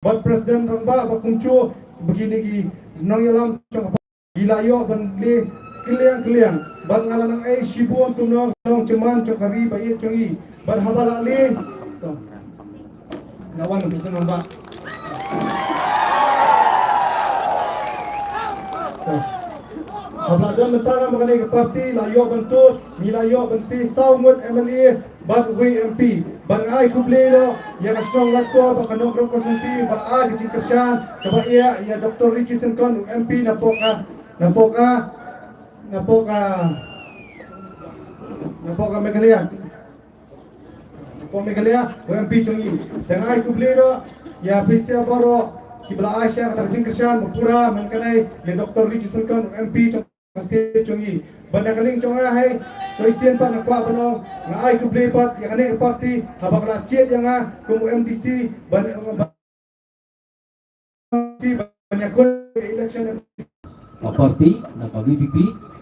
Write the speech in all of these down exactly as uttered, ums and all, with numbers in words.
Bad president rangbah ba kumjuh ba kine ki nongïalam jong ka party ki la ïoh ban leh kylliang kylliang. Bad nga la nang ai shibun kumno nongthymmai jong ka ri ba ïeit jong ngi. Bad haba la leh. To. Nga wan president rangbah. To. Haba la don mynta na ba kane ka party la ïoh ban tut, ngi la ïoh ban siew saw ngut M L A bad wei M P. Bad nga ai khublei ïa ka shnong Laitkor bad ka Nongkrem constituency ba ai ka jingkyrshan kaba ïa ïa Doctor Ricky Syngkon, M P na poh ka na poh ka na poh ka na poh ka Meghalaya. Ko Meghalaya, ko M P jong ngi. Te nga ai khublei ruh ïa phi sa baroh kiba la ai sha ka jingkyrshan ba pura man kane ïa Doctor Ricky Syngkon, M P jong ka state jong ngi. Bad na ka liang jong nga hi, sa shisien pat nga kwah ban ong, nga ai khublei pat ïa kane ka party haba ka la jied ïa nga kum u M D C ban Ka party na ka V P P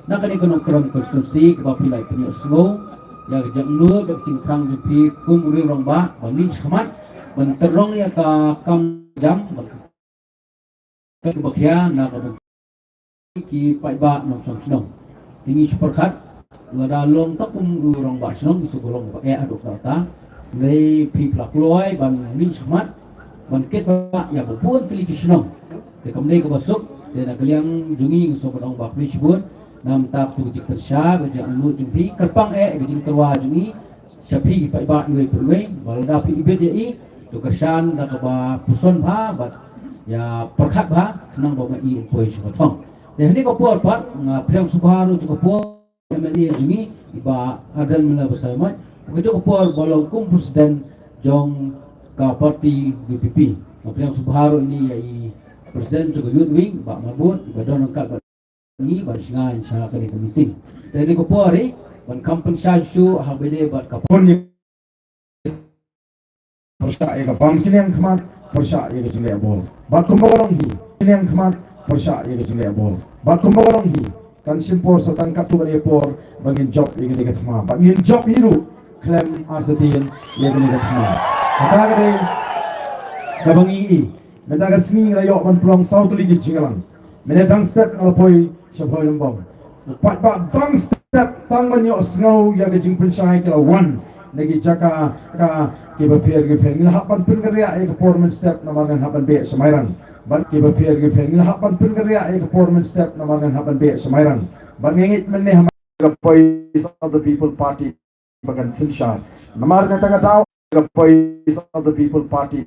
na kane ka Nongkrem constituency kaba phi la pynïohsngew ïa ka jingmut bad ka jingthrang jong phi kum u rangbah ba ngin shakmat ban tyrkhong ïa ka kam jam bad ka kaba khia na ka ki paidbah nongshong shnong. Te ngi shu pyrkhat lada long ta kum u rangbah shnong ngi shu long ba eh aduk ta ta. Ngi phi pla kloi ban ngin shakmat ban kit ba ïa ba bun tylli ki shnong. Te kam dei kaba suk te na ka liang jong ngi ngi shu ban ong ba phi shibun. Namar tu ka jingpyrshah ka jingangnud jong phi kyrpang eh ka jingtyrwa jong ngi. Sha phi ki paidbah iwei pa iwei ba lada phi ibit ïa i to kyrshan da kaba puson bha bad ïa pyrkhat bha khnang ba ma i in poi sha ka thong. Te ha kane ka por pat nga pdiang sngewbha ruh jong ka por M L A jong ngi i Bah Ardent Miller Basaiawmoit, ka jong ka por ba long kum president jong ka party V P P. Nga pdiang sngewbha ruh ïa i president jong ka Youth Wing Bah Marbud ba don ryngkat bad ngi ban sngewbha sha kane ka meeting. Te kane ka por eh ban kham pynshai shuh ha ba ïadei bad ka por. Pyrshah ïa ka bam siliang khmat, pyrshah ïa ka jingleh bor. Bad kumba ka long hi, siliang khmat, pyrshah ïa ka jingleh bor. Bad kumba ka long hi, kan shim por sa tang katto katne por ba ngin jop ïa kane ka thma. Bad ngin jop hi ruh khlem artatien ïa kane ka thma. Kata ka dei kaba ngi i. Mynta ka sngi nga la ïoh ban pynlong saw tylli ki jingïalang. Mynne dang step nga la poi sha Bhoirymbong. Pat ba dang step tang ban ïohsngew ïa ka jingpynshai ki la wan na ki jaka ka kiba pher kiba pher. Ngi la hap ban pynkynriah ïa ka por mynstep namar ngan hap ban beh sha Mairang. Bad kiba pher kiba pher ngi la hap ban pynkynriah ïa ka por mynstep namar ngan hap ban beh sha Mairang. Bad nga ngeit mynne ha ka Voice of the People Party ba kan synshar. Namar kata ka daw ka Voice of the People Party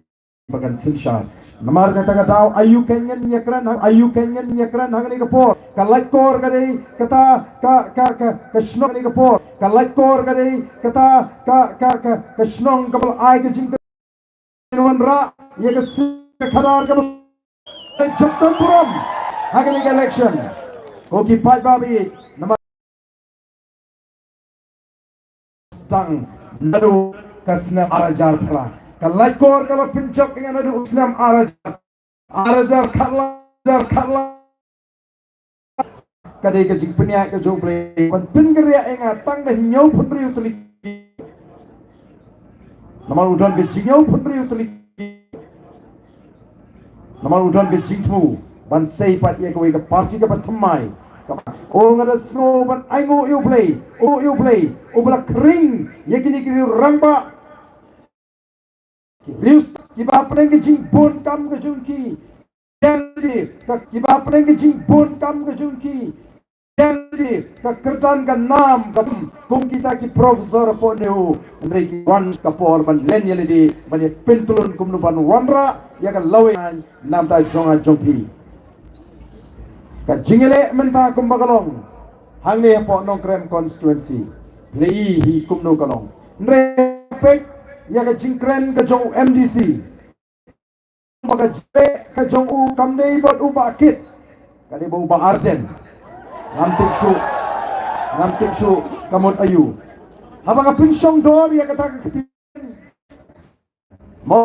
ba kan synshar. Namar kata ka daw aïu kan ngin ïakren ha, aïu kan ngin ïakren ha kane ka por. Ka Laitkor ka dei kata ka ka ka ka shnong kane ka por. Ka Laitkor ka dei kata ka ka ka ka shnong kaba la ai ka jing wanrah ïa ka sing ka khadar kaba jop tam burom ha kane ka election. Ko ki paidbah ba ïeit, namar tang naduh ka snem ar hajar phra. Ka Laitkor ka la pynjop ïa nga naduh u snem ar hajar, ar hajar khatla, ar hajar khatla. Ka dei ka jingpynïaid ka jong U Blei ban pynkynriah ïa nga tang da hynñiewphew hynriew tylli. Namar u don ka jinghynñiewphew hynriew tylli. Namar u don ka jingthmu ban sei pat ïa kawei ka party kaba thymmai. Kaba, o nga da sngew ban ainguh ïa U Blei, o ïa U Blei uba la khring ïa kine ki riew rangbah. Ki riew kiba hapdeng ka jingbun kam ka jong ki. Kiba hapdeng ka jingbun kam ka jong ki. Ka kyrdan ka nam ka kum kita ki professor hapoh NEHU, hynrei ki wan ka por ban len ïa lade ban ïa pyntlun kumno ban wanrah ïa ka lawei namar jong nga jong phi. Ka jingïaleh mynta kumba ka long hangne hapoh Nongkrem constituency. Phi la i hi kumno ka long. Hynrei peit ïa ka jingkren ka jong u MDC. Ba ka jingïaleh ka jong u kam dei bad u Bah Kit. Ka dei bad u Bah Ardent. Ngam tip shuh. Ngam tip shuh ka mut aïu. Haba nga pynshong dor ïa kata ka ktien. Mo,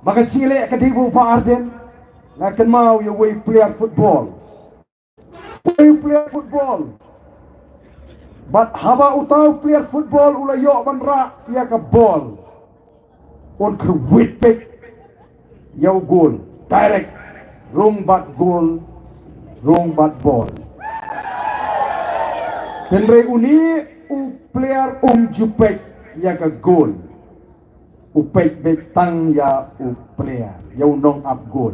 ba ka jingïaleh ka dei bad u Bah Ardent. Nga kynmaw ïa uwei u player football. Uwei u player football. Bad haba uta u player football u la ïoh ban rah ïa ka ball, un kyrwit peit. ïa u gol direct, rung bad gol, rung bad bol. Hynrei une u player um ju peit ïa ka gol. U peit beit tang ïa u player, ïa u nongap gol.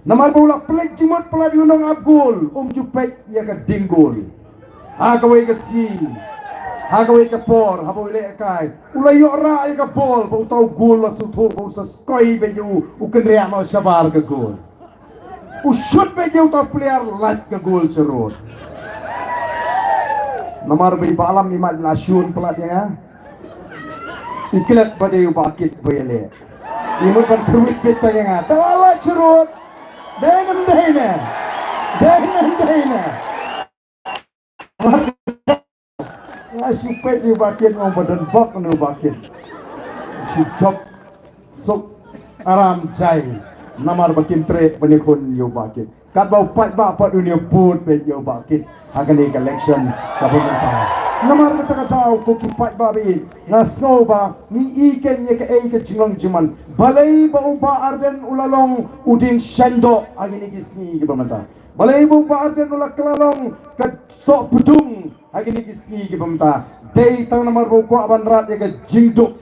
Namar ba u la peit jingmut palat ïa u nongap gol, um ju peit ïa ka ding gol. Ha kawei ka sngi, ha kawei ka por, haba u lehkai, u la ïoh rah ïa ka bol, ba uta u gol la sngewthuh ba u sa skoi beit ïa u, u kynriah noh shabar ka gol. U shut beit ïa uta u player, lait ka gol sharud. Namar ba i Bah Lam i mad la shun palat ïa nga. I klet ba dei u Bah Kit ba ïaleh. I mut ban kyrwit beit tang ïa nga. Te la lait sharud. Dei ne ym dei ne? Dei ne ym dei ne? Nga shu peit ïa u Bah Kit, nga ong ba don bok ïa u Bah Kit. Shu jop suk aram jai. Namar ba kim treh ban ïakhun ïa u Bah Kit. Katba u paidbah pat un ïa vote beit ïa u Bah Kit ha kane ka election kaba mynta. Namar kata ka daw ko ki paidbah ba ïeit, nga sngew ba ngi i keiñ ïa kaei ka jinglong jingman. Balei ba u Bah Ardent u la long u dieng shaiñdoh ha kine ki sngi kiba mynta? Balei ba u Bah Ardent u la kylla long ka sohpdung ha kine ki sngi kiba mynta? Dei tang namar ba u kwah ban rat ïa ka jingduk.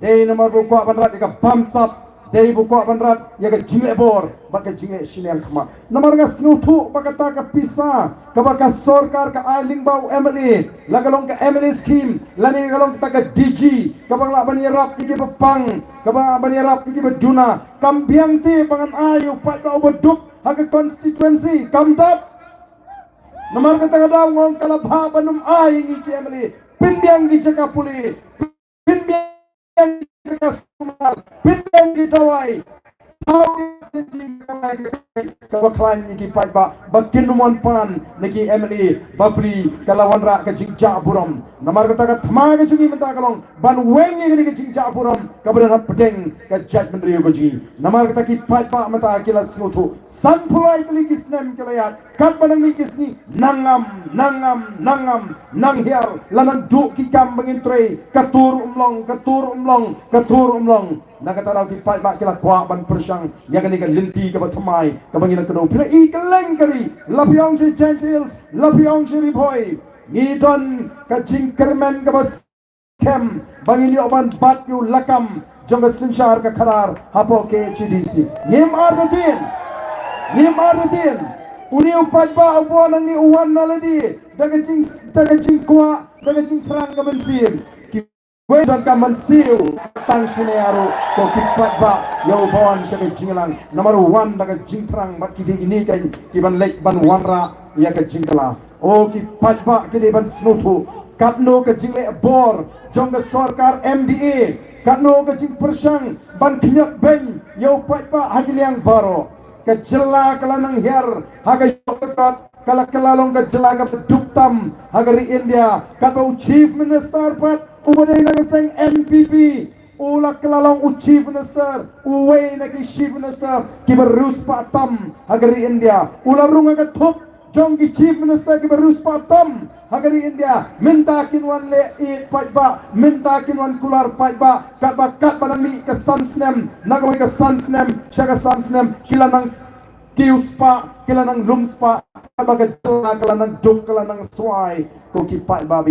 Dei namar ba u kwah ban rat ïa ka bamsap. Dei ba u kwah ban rat ïa ka jingleh bor bad ka jingleh shiliang khmat. Namar nga sngewthuh ba kata ka pisa kaba ka sorkar ka ai lyngba u M L A, la ka long ka M L A scheme lane ka long kata ka D G, kaba lah ban ïarap ïa kiba pang, kaba lah ban ïarap ïa kiba duna. Kam biang te ba ngan ai ïa u paidbah uba duk ha ka constituency, kam dap. Namar kata ka daw nga ong ka la bha ban ym ai ïa ngi ki M L A. Pynbiang ki jaka pule, pynbiang ki jaka sumar, pynbiang ki dawai. Thaw ki jingkawai kaba khlaiñ ïa ki paidbah ba kin ym wan pan na ki M L A bapli. Ka la wanrah ka jingjah burom. Namar kata ka thma ka jong ngi mynta ka long ban weng ïa kane ka jingjah burom kaba don hapdeng ka jaitbynriew ka jong ngi. Namar kata ki paidbah mynta ki la sngewthuh. Sanphew lai tylli ki snem ki la ïaid, katba nang mih ki sngi, nang ngam, nang ngam, nang ngam, nang hiar, la nang duh ki kam ba ngin trei, ka tur um long, ka tur um long, ka tur um long. Na kata daw ki paidbah ki la kwah ban pyrshang ïa kane ka lynti kaba thymmai kaba ngi la kdew. Phi la i kylleng ka ri, la phi ong sha Jaintia Hills, la phi ong sha Ri Bhoi, ngi don ka jingkyrmen kaba skhem ba ngin ïoh ban bat ïa u lakam jong ka synshar ka khadar hapoh K H A D C. Ngim artatien, ngim artatien. Une u paidbah uba wan hangne u wan na lade da ka jing, da ka jingkwah, da ka jingthrang ka mynsiem. Kiwei don ka mynsiem tang shane ruh, ko ki paidbah ïa uba wan sha ka jingïalang. Namar u wan da ka jingthrang bad ki dei kine keiñ ki ban leit ban wanrah ïa ka jingkylla. O ki paidbah, ki dei ban sngewthuh katno ka jingleh bor jong ka sorkar M D A, katno ka jingpyrshang ban khñiot beiñ ïa u paidbah ha ki liang baroh. Ka jylla ka la nang hiar ha ka ïoh ka kot, ka la, ka la long ka jylla kaba duk tam ha ka ri India. Katba u Chief Minister pat uba dei na ka seng N P P, u la kylla long u Chief Minister, uwei na ki Chief Minister kiba riewspah tam ha ka ri India. U la rung ha ka thup jong ki Chief Minister kiba riewspah tam ha ka ri India. Mynta kin wan leh ïeit paidbah, mynta kin wan kular paidbah, katba, katba nang mih ka san snem, na kawei ka san snem sha ka san snem, ki la nang kiew spah, ki la nang lum spah, katba ka jylla ka la nang duk, ka la nang swai, ko ki paidbah.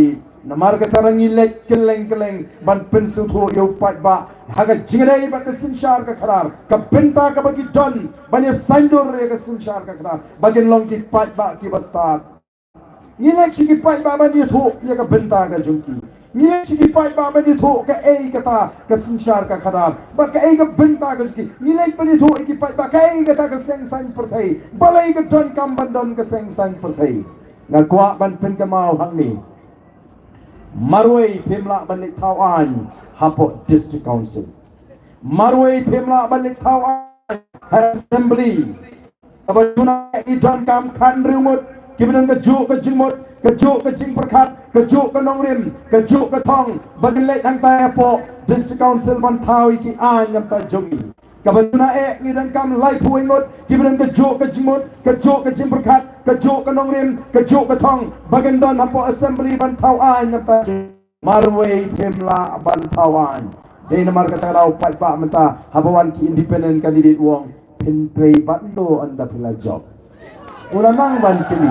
Namar kata ngi leit kylleng kylleng ban pynsngewthuh ïa u paidbah ha ka jingïadei bad ka synshar ka khadar, ka bynta kaba ki don ban ïa saiñdur ïa ka synshar ka khadar, ba kin long ki paidbah kiba stad. Ngi leit sha ki paidbah ban ïathuh ïa ka bynta ka jong ki. Ngi leit sha ki paidbah ban ïathuh kaei kata ka synshar ka khadar bad kaei ka bynta ka jong ki. Ngi leit ban ïathuh ïa ki paidbah kaei kata ka seng saiñ pyrthei. Balei ka donkam ban don ka seng saiñ pyrthei? Nga kwah ban pynkynmaw hangne. Marwei phim lah ban leit thaw aiñ hapoh District Council. Marwei phim lah ban leit thaw aiñ ha Assembly. Kaba juna i donkam khathynriew ngut kiba don kajuh ka jingmut, kajuh ka jingpyrkhat, kajuh ka nongrim, kajuh ka thong, ba kin leit hangtai hapoh District Council ban thaw ïa ki aiñ na bynta jong ngi. Kaba juna eh ngi donkam laiphew ngut kiba don kajuh ka jingmut, kajuh ka jingpyrkhat, kajuh ka nongrim, kajuh ka thong, ba kin don hapoh Assembly ban thaw aiñ na bynta jong ngi. Marwei phim lah ban thaw aiñ. Dei namar kata ka daw paidbah mynta haba wan ki independent candidate u ong, Phin trei bad no ynda phi la jop? U la nang ban kylli.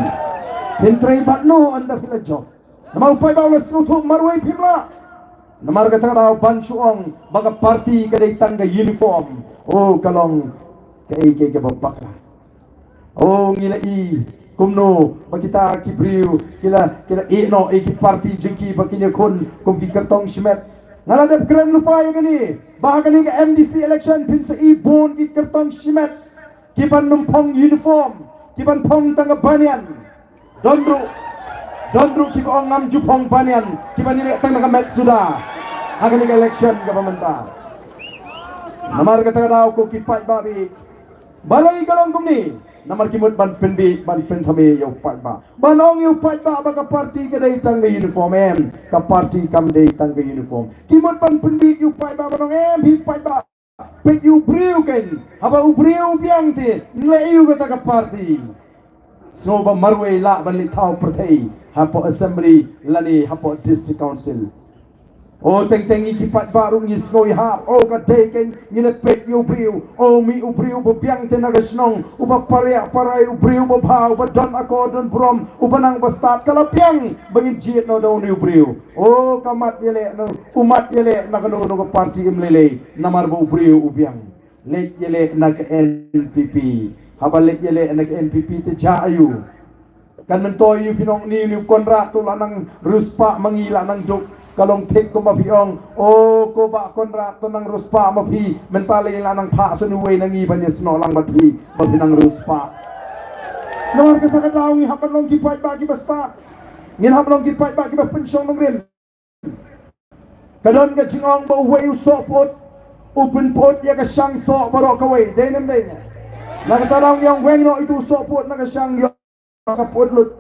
Phin trei bad no ynda phi la jop? Namar u paidbah u la sngewthuh marwei phim lah. Namar kata ka daw ban shu ong ba ka party ka dei tang ka uniform, o ka long kaei kaei kaba bakla. O ngi la i kumno ba kita ki briew ki la, ki la ïeh noh ïa ki party jong ki ba kin ïakhun kum ki kyrtong shimet. Nga la dep kren lypa ïa kane ba ha kane ka M D C election phin sa i bun ki kyrtong shimet, ki ban ym phong uniform, ki ban phong tang ka banyan. Don ruh, don ruh kiba ong ngam ju phong banyan, ki ban ïaleh tang da ka met suda ha kane ka election kaba mynta. Namar kata ka daw ko ki paidbah, balei ka long kumne? Namar ki mut ban pynbiej, ban pynthame ïa u paidbah, ban ong ïa u paidbah ba ka party ka dei tang ka uniform. Em, ka party kam dei tang ka uniform. Ki mut ban pynbiej ïa u paidbah, ban ong em, hi paidbah, peit ïa u briew kein. Haba u briew u biang te, nleh ïa u kata ka party. Sngew ba marwei lah ban leit thaw pyrthei hapoh assembly lane hapoh district council. O teng teng ngi ki paidbah ruh ngi sngew ïahap. O ka dei kein, ngi la peit ïa u briew. O mih u briew ba biang te na ka shnong, uba pariah parai, u briew ba bha, uba don akor don burom, uba nang ba stad, ka la biang ba ngin jied noh da une u briew. O ka mat ïaleh na, u mat ïaleh na kano kano ka party im lei lei, namar ba u briew u biang. Leit ïaleh na ka N P P. Haba leit ïaleh na ka N P P te jia aïu? Kan myntoi ïa u phi nong, ni, ni u Conrad u la nang riewspah ma ngi, la nang duk. Ka long thik kumba phi ong. O ko Bah Conrad, to nang riewspah ma phi, mynta lei la nang phah sa uwei na ngi ban ïasnoh lang bad phi ba phi nang riewspah. Namar kata ka daw ngi hap ban long ki paidbah kiba stad. Ngin hap long ki paidbah kiba pynshong nongrim. Ka don ka jingong ba uwei u soh pyut u pynpyut ïa ka shang soh baroh kawei. Dei ne em dei ne? Na kata ka daw ngi ong weng noh ïa utu u soh pyut na ka shang, ïoh ka pyut lut.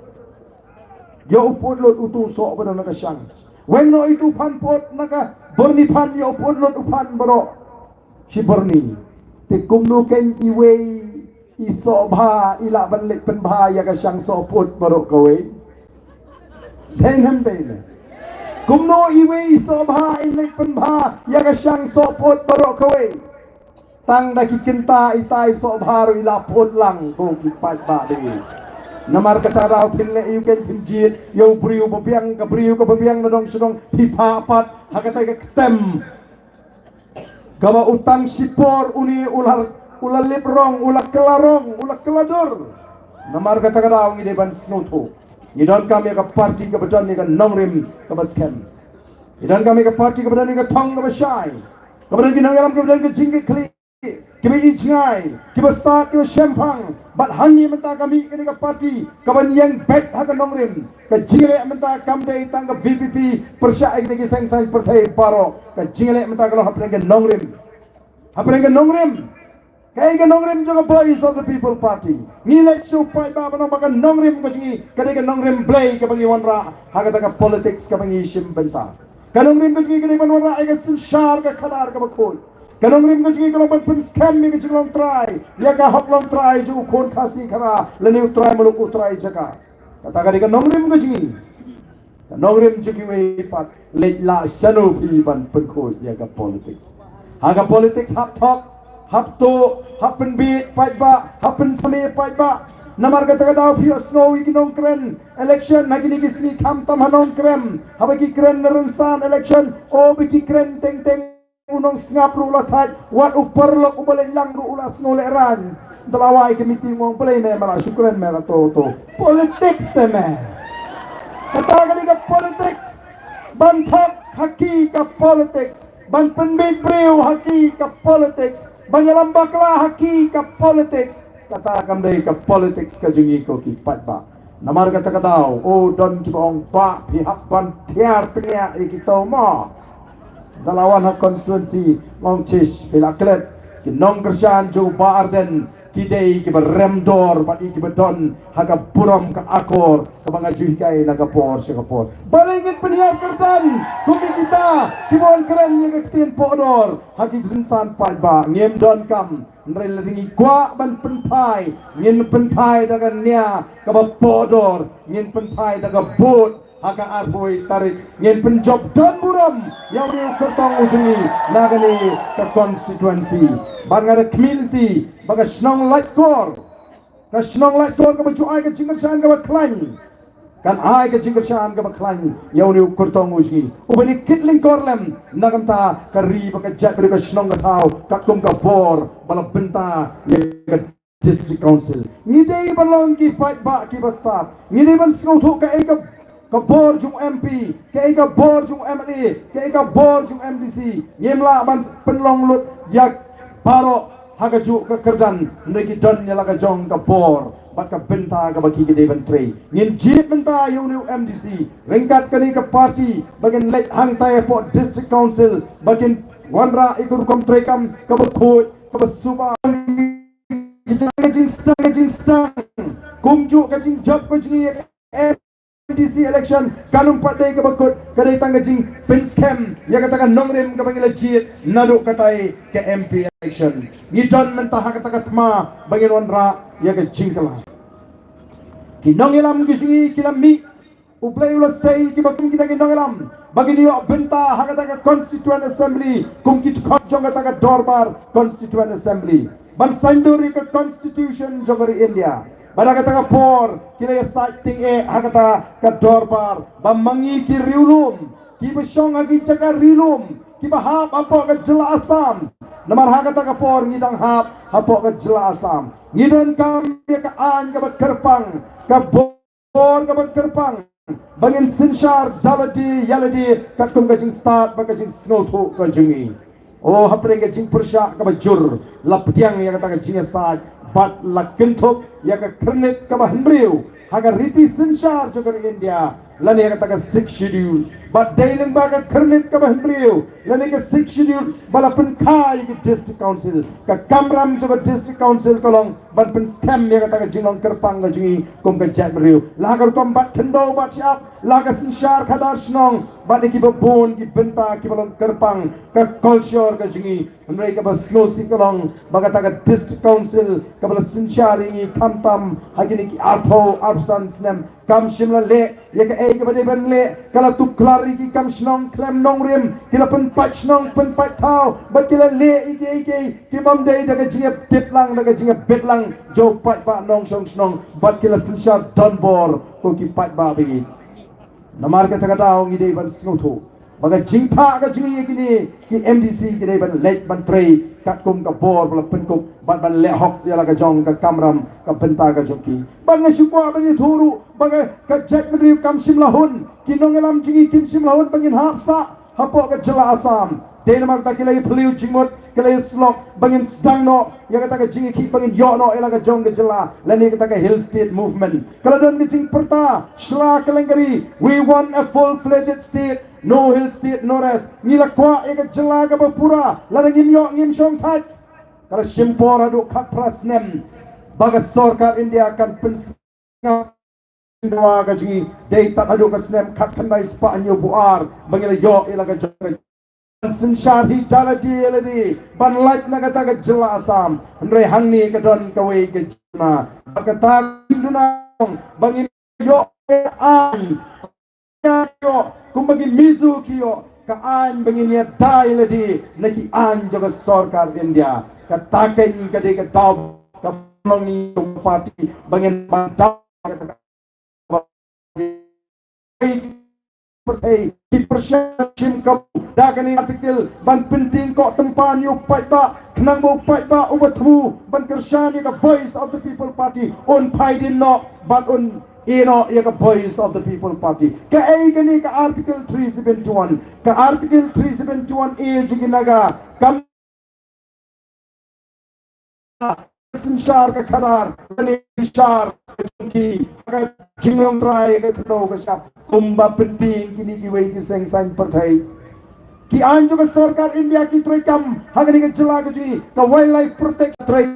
Ïoh u pyut lut utu u soh ba don na ka shang. Weng noh ïa utu u phan pyut na ka byrni phan, ïoh u pyut lut u phan baroh shi byrni. Te kumno kein iwei i soh bha i lah ban leit pynbha ïa ka shang soh pyut baroh kawei? Dei ne em dei ne? Kumno iwei i soh bha i leit pynbha ïa ka shang soh pyut baroh kawei? Tang da ki kynta itai soh bha ruh i la pyut lang, ko ki paidbah dei. Namar kata daw phin leh ïa u kein, phin jied ïa u briew ba biang, ka briew kaba biang na dong sha dong, phi phah pat ha kata ka ktem. Kaba u tang shipor une u la, u la lip rong, u la kylla rong, u la kylla dur. Namar kata ka daw ngi dei ban sngewthuh. Ngi donkam ïa ka party kaba don ïa ka nongrim kaba skhem. Ngi donkam ïa ka party kaba don ïa ka thong kaba shai, kaba don ki nongïalam, kaba don ka jingkitkhlieh, kiba i jngai, kiba stad, kiba shemphang. Bad hangne mynta ka mih kane ka party kaban ïeng beit ha ka nongrim. Ka jingleh mynta kam dei tang ka V P P pyrshah ïa kita ki seng saiñ pyrthei baroh. Ka jingleh mynta ka long hapdeng ka nongrim. Hapdeng ka nongrim. Kaei ka nongrim jong ka Voice of the People Party? Ngi leit sha u paidbah ban ong ba ka nongrim ka jong ngi ka dei ka nongrim Blei kaba ngi wanrah ha kata ka politics kaba ngi shim bynta. Ka nongrim ka jong ngi ka dei ban wanrah ïa ka synshar ka khadar kaba khuid. Ka nongrim ka jong ngi ka long ban pynskhem ïa ka jinglong trai, ïa ka hok long trai jong u khun Khasi Khara lane u trai muluk, u trai jaka. Kata ka dei ka nongrim ka jong ngi. Ka nongrim jong kiwei pat, leit lah shano phi ban pynkhuid ïa ka politics? Ha ka politics hap thok, hap tuh, hap pynbiej paidbah, hap pynthame paidbah. Namar kata ka daw phi ïohsngew ïa ki nongkren election ha kine ki sngi, khamtam ha Nongkrem, haba ki kren na rynsan election, o ba ki kren teng teng. U nongsngap ruh u la thait, wat u paralok uba leit lang ruh u la sngew lehraiñ. Da la wai ka meeting, u ong balei me, me la shu kren me la to to. Politics te me. Kata ka dei ka politics. Ban thok ha ki ka politics. Ban pynbiej briew ha ki ka politics. Ban ïalam bakla ha ki ka politics. Kata kam dei ka politics ka jong ngi ko ki paidbah. Namar kata ka daw, o don kiba ong ba phi hap ban thiar pynïaid ïa kito mo. Da la wan ha constituency Nongchish phi la klet, ki nongkyrshan jong u Bah Ardent ki dei kiba rem dor bad ki kiba don ha ka burom ka akor kaba nga ju hikai na ka por sha ka por. Balei ngin pynhiar kyrdan kum ïa kita kiba wan kren ïa ka ktien pohdor ha ki jingsan paidbah? Ngim donkam. Hynrei lada ngi kwah ban pynphai, ngin pynphai da ka nia kaba pohdor, ngin pynphai da ka vote Ha ka arphew tarik ngin pynjop don burom ïa une u kyrtong u jong ngi na kane ka constituency. Bad nga da khmih lynti ba ka shnong Laitkor, ka shnong Laitkor kaba ju ai ka jingkyrshan kaba khlaiñ, kan ai ka jingkyrshan kaba khlaiñ ïa une u kyrtong u jong ngi uba ngi kit lyngkor lem na ka bynta ka ri bad ka jaitbynriew, ka shnong ka thaw, katkum ka bor ba la bynta ïa ka District Council. Ngi dei ban long ki paidbah kiba stad. Ngi dei ban sngewthuh kaei ka, ka bor jong u M P, kaei ka bor jong u M L A, kaei ka bor jong u M D C. Ngim lah ban pynlong lut ïa baroh ha kajuh ka kyrdan, hynrei ki don ïa la ka jong ka bor bad ka bynta kaba ki dei ban trei. Ngin jied bynta ïa une u M D C ryngkat kane ka party ba kin leit hangtai hapoh District Council, ba kin wanrah ïa ka rukom treikam kaba khuid, kaba suba. Ka jingsdang, ka jingsdang kumjuh ka jingjop ka jong ngi ïa ka M D C election kan ym pat dei kaba kut, ka dei tang ka jingpynskhem ïa kata ka nongrim kaba ngi la jied naduh katai ka M P election. Ngi don mynta ha kata ka thma ba ngin wanrah ïa ka jingkylla. Ki nongïalam ki jong ngi ki la mih, U Blei u la sei kiba kum kita ki nongïalam ba kin ïoh bynta ha kata ka Constituent Assembly kum ki dkhot jong kata ka dorbar Constituent Assembly ban saiñdur ïa ka Constitution jong ka ri India. Bad ha kata ka por ki la ïasaid tyngeh ha kata ka dorbar ba ma ngi ki riewlum kiba shong ha ki jaka ri lum kiba hap hapoh ka jylla Assam. Namar ha kata ka por ngi dang hap hapoh ka jylla Assam, ngi donkam ïa ka aiñ kaba kyrpang, ka bor kaba kyrpang ba ngin synshar da lade ïa lade katkum ka jingstad bad ka jingsngewthuh ka jong ngi. O, hapdeng ka jingpyrshah kaba jur la pdiang ïa kata ka jingïasaid bad la kynthup ïa ka khyrnit kaba hynriew ha ka riti synshar jong ka ri India, lane ïa kata ka Sixth Schedule. Bad dei lyngba ka khyrnit kaba hynriew lane ka Sixth Schedule ba la pynkha ïa ka District Council. Ka kamram jong ka District Council ka long ban pynskhem ïa kata ka jinglong kyrpang ka jong ngi kum ka jaitbynriew. La ka rukom bat khyndew bat shyiap, la ka synshar khadar shnong bad ïa kiba bun ki bynta kiba long kyrpang, ka culture ka jong ngi. Hynrei kaba sngewsih ka long ba kata ka District Council kaba la synshar ïa ngi khamtam ha kine ki arphew arphew san snem kam shym la leh ïa kaei kaba dei ban leh. Ka la tuklar ïa ki kam shnong khlem nongrim, ki la pynpait shnong pynpait thaw bad ki la leh ïa kiei kiei ki bym dei da ka jingïabit lang, da ka jingïabit lang jong u paidbah nongshong shnong bad ki la synshar donbor ko ki paidbah ba ïeit. Namar kata ka daw ngi dei ban sngewthuh ba ka jingphah ka jong ngi ïa kine ki M D C ki dei ban leit ban trei katkum ka bor ba la pynkup bad ban leh hok ïa la ka jong ka kamram ka bynta ka jong ki. Bad nga shu kwah ban ïathuh ruh ba ka, ka jaitbynriew kam shym la hun, ki nongïalam jong ngi kim shym la hun ba ngin hap sah hapoh ka jylla Assam. Dei namar kata ki la ïa phylliew jingmut, ki la ïa slok ba ngin sdang noh ïa kata ka jingïakhih, ba ngin ïoh noh ïa la ka jong ka jylla lane kata ka Hill State Movement. Ka la don ka jingpyrta shla ka lyngkari, "We want a full-fledged state, no hill state, no rest." Ngi la kwah ïa ka jylla kaba pura, lada ngim ïoh ngim shong thait. Ka la shim por haduh khatphra snem ba ka sorkar India kan pynsngap ka jingdawa ka jong ngi. Dei tad haduh ka snem khatkhyndai spah hynñiewphew ar ba ngi la ïoh ïa la ka jong ka synshar hi da lade ïa lade ban lait na kata ka jylla Assam. Hynrei hangne ka don kawei ka jingduna, ba kata ka jingduna ba ngin ïoh aiñ, ïoh kumba ki Mizo ki ïoh, ka aiñ ba ngin ïada ïa lade na ki aiñ jong ka sorkar India. Kata kein ka dei ka daw ka long ngi ka party ba ngin ban daw kata ka pyrthei ki pyrshah shim kabu da kane article ban pyntieng koh tympan ïa u paidbah, khnang ba u paidbah uba thmu ban kyrshan ïa ka Voice of the People Party un phai dien noh bad un ïeh noh ïa ka Voice of the People Party. Kaei kane ka Article three seventy-one? Ka Article three seventy-one A jong ki Naga kam synshar ka khadar lane synshar ka jong ki ha ka jinglong trai ka khyndew ka shyiap kumba pyntieng kine kiwei ki seng saiñ pyrthei. Ki aiñ jong ka sorkar India ki treikam ha kane ka jylla ka jong ngi, ka Wildlife Protection Act,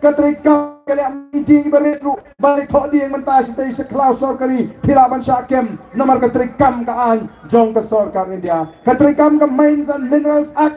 ka treikam ka leh ma ki dieng ba rit ruh ba leh thoh dieng mynta shatei sha khlaw sorkari phi lah ban shah kem namar ka treikam ka aiñ jong ka sorkar India. Ka treikam ka Mines and Minerals Act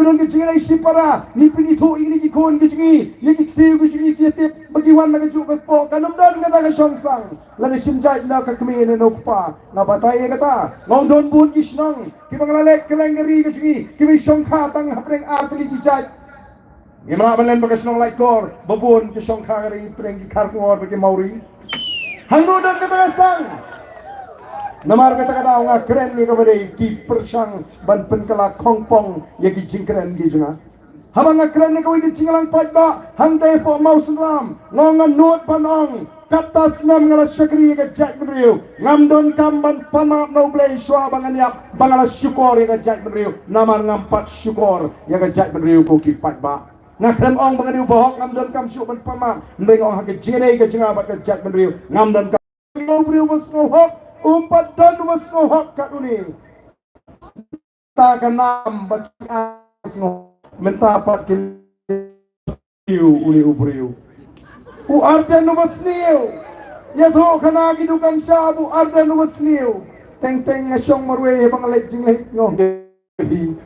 kiba don ka jingïaleh shipara, ngi pynithuh ïa kine ki khun ki jong ngi, ïa ki ksiew ki jong ngi, ki ïatip ba ki wan na kajuh ka pok, kan ym don kata ka shong sang. Lada shim jait na ka kmie ne na u kpa, nga batai ïa kata. Nga ong don bun ki shnong kiba nga la leit kylleng ka ri ka jong ngi, kiba shongkha tang hapdeng ar tylli ki jait. Ngim lah ban len bad ka shnong Laitkor ba bun ki shongkha ka ri pdeng ki Kharkongor bad ki Mawri. Hangno don kata ka sang? Namar kata ka daw nga kren ïa kaba dei ki pyrshang ban pynkylla khongpong ïa ki jingkren ki jong nga. Haba nga kren ïa kawei ka jingïalang paidbah hangtei hapoh Mawsynram, nga ong nga nud ban ong, katta snem nga la shakri ïa ka jaitbynriew, ngam donkam ban pan map na U Blei shuwa ba ngan ïap ba nga la shukor ïa ka jaitbynriew, namar ngam pat shukor ïa ka jaitbynriew ko ki paidbah. Nga khlem ong ba nga dei u bahok, ngam donkam shuh ban pan map, hynrei nga ong ha ka jingïadei ka jong nga bad ka jaitbynriew, ngam donkam. U briew uba sngewhok um pat don uba sngewhok kat une. Ta ka nam ba ki ai sngewhok, mynta pat ki sniew une u briew. U Ardent uba sniew. Ïathuh khana ki dukan shap, u Ardent uba sniew. Teng teng nga shong marwei ba nga leit jingleit, nga ong hi.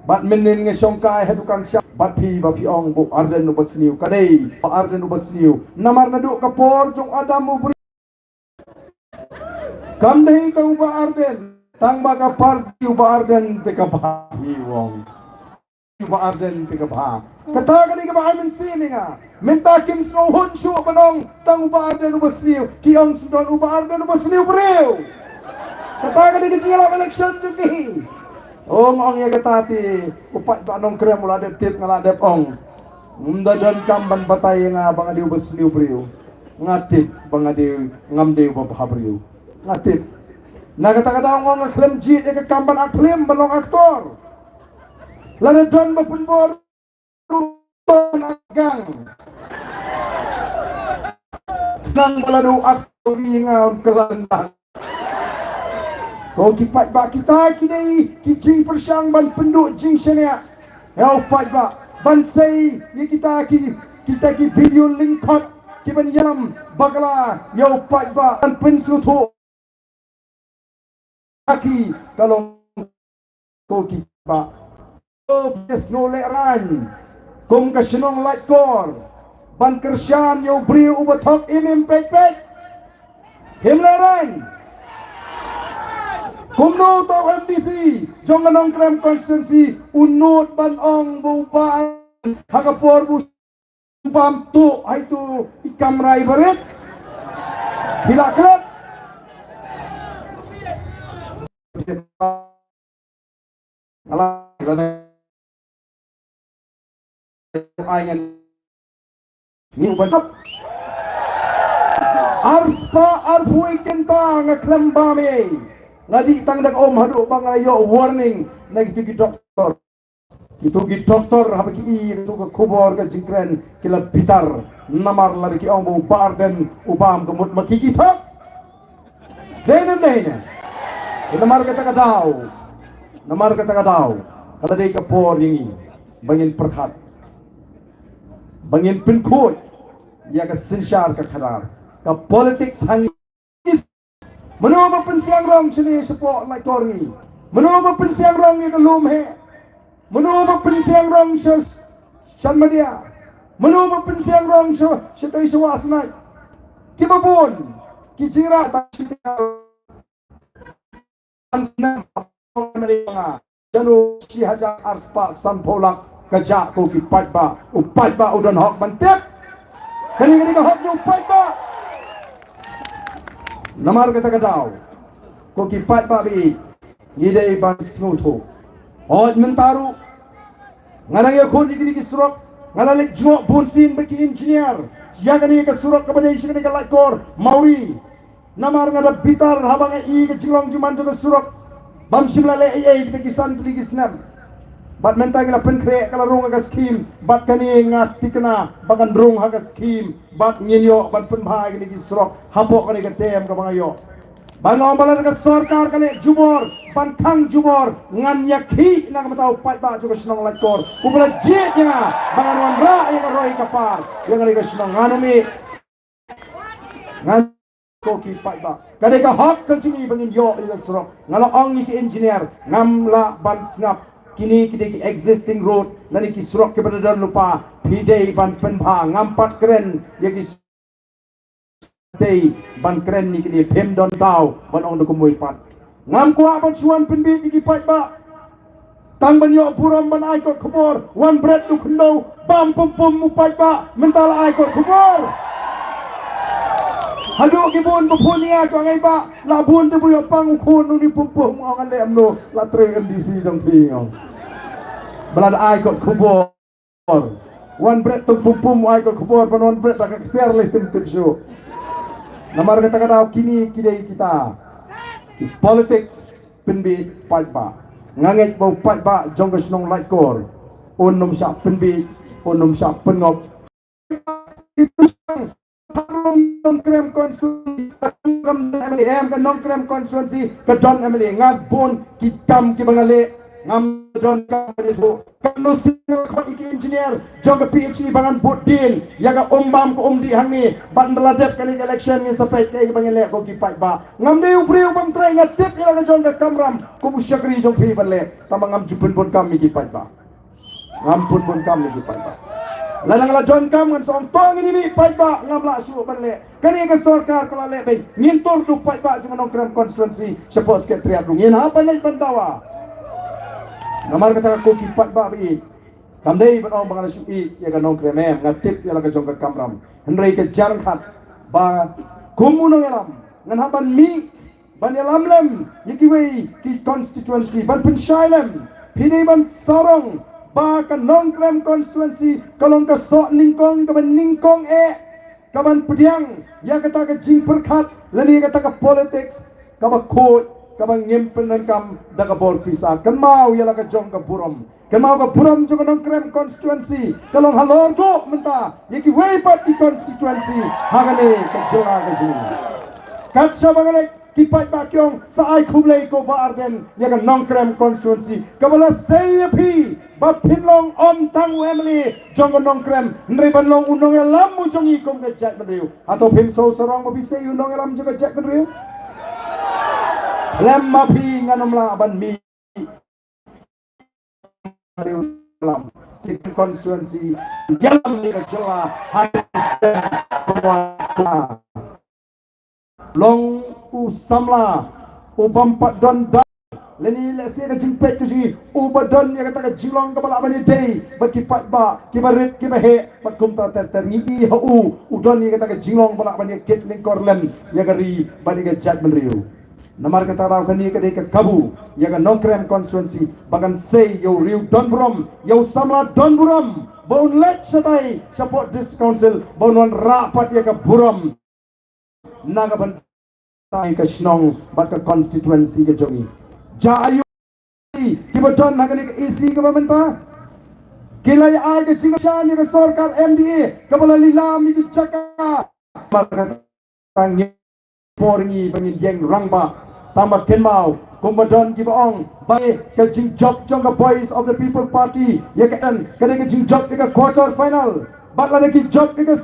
Bad mynnin nga shong kai ha dukan shap bad phi ba phi ong ba u Ardent uba sniew. Ka dei ba u Ardent uba sniew. Namar naduh ka por jong u Adam u briew, kam dei tang u Bah Ardent, tang ba ka party u Bah Ardent te ka bha, hi u ong. U Bah Ardent te ka bha. Kata ka dei kaba ai mynsiem ïa nga. Mynta kim sngewhun shuh ban ong tang u Bah Ardent uba sniew, ki ong shu don u Bah Ardent uba sniew briew. Kata ka dei ka jingïalap election jong ki. Ong, ong ïa kata te u paidbah Nongkrem u la dep tip, nga la dep ong. Ym da donkam ban batai ïa nga ba nga dei uba sniew briew. Nga tip ba nga dei, ngam dei uba bha briew. Nga tip. Na kata ka daw nga ong nga khlem jied ïa ka kam ban act film, ban long actor. Lada don ba pynbor, don a gang. Nang ba lada u actor ïa nga, ym kylla nang. Ko ki paidbah, kita ki dei ki jingpyrshang ban pynduh jingshaniah ïa u paidbah, ban sei ïa kita ki, kita ki video lyngkot kiban ïalam bakla ïa u paidbah, ban pynsngewthuh ha ki ka long ko ki paidbah. Ko phi sngewlehraiñ kum ka shnong Laitkor ban kyrshan ïa u briew uba thok im im peit peit? Phim lehraiñ? Kumno uta u M D C jong ka Nongkrem constituency u nud ban ong ba u Bah Ardent ha ka por ba u bam tuh ha itu i kamra i barit? Phi la klet? Ala, ala. Ai ngan. Ni u ban tap. Arspah arphew wei kynta nga khlem bam ei. Nga dih tang da ka um haduh ba nga ïoh warning na kitu ki doktor. Kitu ki doktor haba ki i kitu ka khubor ka jingkren ki la bitar. Namar lada ki ong ba u Bah Ardent u bam ka mut ma ki ki thok. Dei ne ym dei ne? Namar kata ka daw, namar kata ka daw ka la dei ka por ïa ngi ba ngin pyrkhat, ba ngin pynkhuid ïa ka synshar ka khadar, ka politics ha ngi. Mano ba pynsiang rong shane shapoh Laitkor ngi? Mano ba pynsiang rong ïa ka lum heh? Mano ba pynsiang rong sha Shanmadia? Mano ba pynsiang rong sha sha tai sha wah snai? Kiba bun ki jingrah ta shi jano shi hajar arspah sanphew lak ka jah ko ki paidbah. U paidbah u don hok ban tip. Kane kane ka hok jong u paidbah. Namar kata ka daw ko ki paidbah ba ïeit, ngi dei ban sngewthuh. Hooid mynta ruh nga dang ïakhun ïa kine ki surok, nga la leit jngoh bun sien bad ki engineer ïa kane ka surok kaba dei sha kane ka Laitkor Mawri. Namar nga da bitar haba nga i ka jinglong jingman jong ka surok bym shym la leh ei ei kita ki san tylli ki snem. Bad mynta ngi la pynkhreh ka la rung ha ka skhim bad kane nga thikna ba kan rung ha ka skhim bad ngin ïoh ban pynbha ïa kine ki surok hapoh kane ka term kaba nga ïoh. Ba nga ong ba lada ka sorkar ka leh jubor ban khang jubor, ngan ïakhih na ka bynta u paidbah jong ka shnong Laitkor uba la jied ïa nga ba ngan wanrah ïa ka roi ka par ïa kane ka shnong. Ngan ym ïeh. Ngan, ko ki paidbah, ka dei ka hok ka jong ngi ba ngin ïoh ïa ka surok. Nga la ong ïa ki engineer, ngam lah ban sngap. Kine ki dei ki existing road lane ki surok kiba da don lypa. Phi dei ban pynbha, ngam pat kren ïa ki dei ban kren ïa kine, phim don daw ban ong da kumwei pat. Ngam kwah ban shu wan pynbieit ïa ki paidbah. Tang ban ïoh burom ban ai kot khubor, wan bret u khyndew, bam pum pum u paidbah, mynta la ai kot khubor. Haduh ki bun ba phone ïa ka ngai ba la bun te bu ïoh pang u khun u ni pum pum, ong ale amno la trei M D C jong phi, ong. Ba la ai kot khubor. Wan bret tum pum pum ai kot khubor ban wan bret da ka ksiar leh tim tim shu. Namar kata ka daw kine ki dei kita ki politics pynbieit paidbah. Nga ngeit ba u paidbah jong ka shnong Laitkor un ym shah pynbieit, un ym shah pynngop. Nongkrem constituency, ka don M L A, em, ka Nongkrem constituency ka don M L A. Nga bun ki kam kiba nga leh, ngam don kam ba dei tu. Kam no sing khot ïa ki engineer jong ka P H E ba ngan bud dien ïa ka um bam ka um dih hangne. Bad ynda la dep kane ka election ngin sa peit kaei ba ngin leh ko ki paidbah. Ngam dei u briew bym trei, nga tip ïa la ka jong ka kamram kum u shakri jong phi ban leh. Tangba ngam ju pynbun kam ïa ki paidbah. Ngam pynbun kam ïa ki paidbah. Lada nga la don kam ngan sa ong to ngin ïa mih paidbah, ngam lah shuh ban leh. Kane ka sorkar ka la leh beit, ngin tur da u paidbah jong ka Nongkrem constituency shapoh secretariat ruh. Ngin hap ban leit ban dawa. Namar kata ko ki paidbah ba ïeit, kam dei ban ong ba nga la shu ïeit ïa ka Nongkrem, em, nga tip ïa la ka jong ka kamram. Hynrei ka jingkhat ba kum u nongïalam ngan hap ban mih ban ïalam lem ïa kiwei ki constituency, ban pynshai lem. Phi dei ban sarong ba ka Nongkrem constituency ka long ka soh nyngkong kaba nyngkong eh, kaban pdiang ïa kata ka jingpyrkhat lane ïa kata ka politics kaba khuid, kaba ngim pyndonkam da ka bor pisa. Kynmaw ïa la ka jong ka burom. Kynmaw ka burom jong ka Nongkrem constituency ka long halor duh mynta ïa kiwei pat ki constituency ha kane ka jylla ka jong ngi. Kat shaba nga leit ki paidbah ki ong sa ai khublei ko Bah Ardent ïa ka Nongkrem constituency, kaba la sei ïa phi ba phin long ym tang u M L A jong ka Nongkrem, hynrei ban long u nongïalam u jong ngi kum ka jaitbynriew. Hato phim sngewsarong ba phi sei u nongïalam jong ka jaitbynriew? Lem ma phi, ngan ym lah ban mih lam ki constituency ïalam ïa ka jylla ha long u samla u bym pat don da lane lehse ka jingpeit ka jong ngi uba don ïa kata ka jinglong kaba lah ban ïadei bad ki paidbah kiba rit kiba heh bad kumta ter ter. Ngi i ha u u don ïa kata ka jinglong ba lah ban ïakit lyngkor lem ïa ka ri bad ïa ka jaitbynriew. Namar kata daw kane ka dei ka kabu ïa ka Nongkrem constituency ba kan sei ïa u riew don burom, ïa u samla don burom ba un leit shatai shapoh District Council ba un wanrah pat ïa ka burom na ka bynta ka shnong bad ka constituency ka jong ngi. Ja aïu kiba don ha kane ka A C kaba mynta ki la ai ka jingshan ïa ka sorkar M D A kaba la lilam ïa ki jaka. Namar kata ngi por ngi ba ngin ïeng rangbah. Tangba kynmaw kumba don kiba ong ba ka jingjop jong ka Voice of the People Party ïa ka en ka dei ka jingjop ïa ka quarter final. Bad lada ki jop ïa ka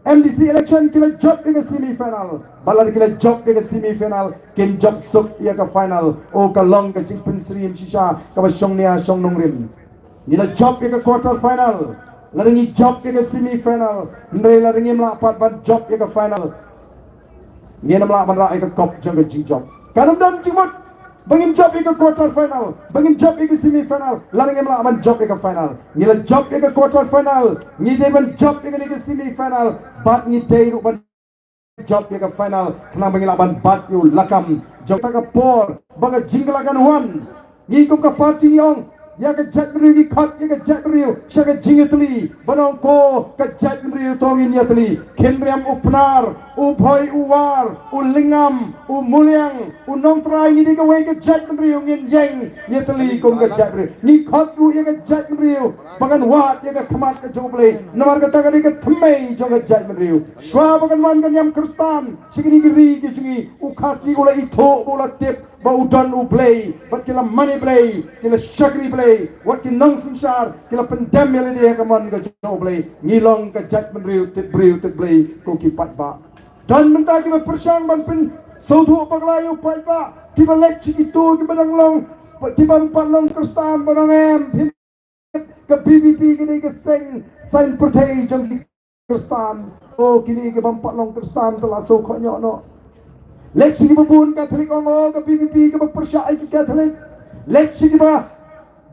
M D C election ki la jop ïa ka semi final. Bad lada ki la jop ïa ka semi final kin jop suk ïa ka final. O ka long ka jingpynsyriem shisha kaba shong nia shong nongrim. Ngi la jop ïa ka quarter final. Lada ngi jop ïa ka semi final, hynrei lada ngim lah pat ban jop ïa ka final, ngin ym lah ban rah ïa ka kop jong ka jingjop. Kan ym don jingmut ba ngin jop ïa ka quarter final, ba ngin jop ïa ka semi final, lada ngim lah ban jop ïa ka final. Ngi la jop ïa ka quarter final, ngi dei ban jop ïa ka semi final, bad ngi dei ruh ban jop ïa ka final, khnang ba ngin lah ban bat ïa u lakam jong kata ka por ba ka jingkylla kan wan. Ngi kum ka party ngi ong, ïa ka jaitbynriew, ngi khot ïa ka jaitbynriew sha ka jingïatylli, ban ong ko ka jaitbynriew to ngin ïatylli. Khynriam u Pnar, u Bhoi u War, u Lyngngam, u Muliang, u Nongtrai, ngi dei kawei ka jaitbynriew, ngin ïeng ïatylli kum ka jaitbynriew. Ngi khot ruh ïa ka jaitbynriew ba kan wad ïa ka khmat ka jong U Blei, namar kata ka dei ka thymmei jong ka jaitbynriew. Shuwa ba kan wan ka niam Khristan sha kine ki ri ki jong ngi, u Khasi u la ithuh, u la tip ba u don U Blei, bad ki la mane Blei, ki la shakri Blei, wat ki nongsynshar ki la pyndem ïa lade ha ka mon ka jong U Blei. Ngi long ka jaitbynriew tip briew tip Blei, ko ki paidbah. Don mynta kiba pyrshang ban pynsngewthuh bakla ïa u paidbah, kiba leit sha kito kiba dang long, kiba ym pat long Khristan, ba dang em, phim, ka B B P ka dei ka seng saiñ pyrthei jong ki Khristan. O kine kiba ym pat long Khristan te la shu khohñioh noh. Leit sha kiba bun Katholik ong, o ka B B P kaba pyrshah ïa ki Katholik. Leit sha kiba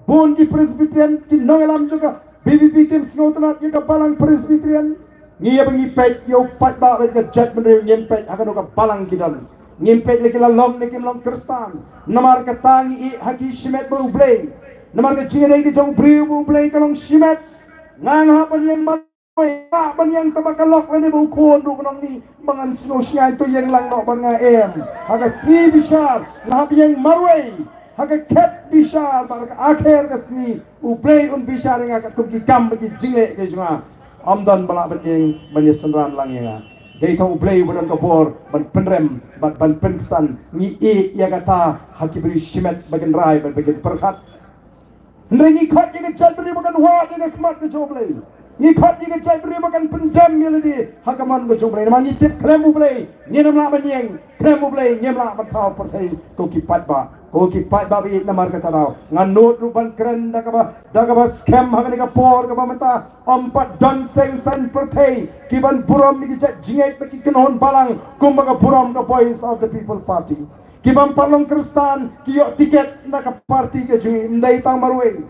bun ki Presbyterian, ki nongïalam jong ka B B P kim sngewtynnat ïa ka balang Presbyterian. Ngi ïa ba ngi peit ïa u paidbah bad ka jaitbynriew, ngim peit ha kano ka balang ki don. Ngim peit la ki la long ne kim long Khristan. Namar kata ngi ïeh ha ki shimet bad U Blei. Namar ka jingïadei ka jong u briew bad U Blei ka long shimet. Nga nga hap ban ïeng marwei, nga hap ban ïeng tang ba ka lok lane ba u khun ruh ka nongni, ba ngan sngew shngaiñ, to ïeng lang noh bad nga, em. Ha ka sngi bishar nga hap ïeng marwei. Ha ka khet bishar bad ha ka akher ka sngi U Blei un bishar ïa nga katkum ki kam bad ki jingleh ki jong nga. Ym don ba lah ban ïeng ban ïasynran lang ïa nga. Dei tang U Blei uba don ka bor ban pynrem bad ban pynksan. Ngi ïeh ïa kata ha ki briew shimet ba kin rai bad ba kin pyrkhat. Hynrei ngi khot ïa ka jaitbynriew ba kan wad ïa ka khmat ka jong U Blei. Ngi khot ïa ka jaitbynriew ba kan pyndem ïa lade ha ka mon ka jong U Blei. Namar ngi tip khlem U Blei ngin ym lah ban ïeng, khlem U Blei ngim lah ban thaw pyrthei, ko ki paidbah. Ko ki paidbah ba ïeit, namar kata daw ngan nud ruh ban kren da kaba, da kaba skhem ha kane ka por kaba mynta. Ym pat don seng saiñ pyrthei ki ban burom ïa ki jait jingngeit bad ki kynhun balang kumba ka burom ka Voice of the People Party. Kiba ym pat long Khristan ki ïoh tiket na ka party ka jong ngi, ym dei tang marwei.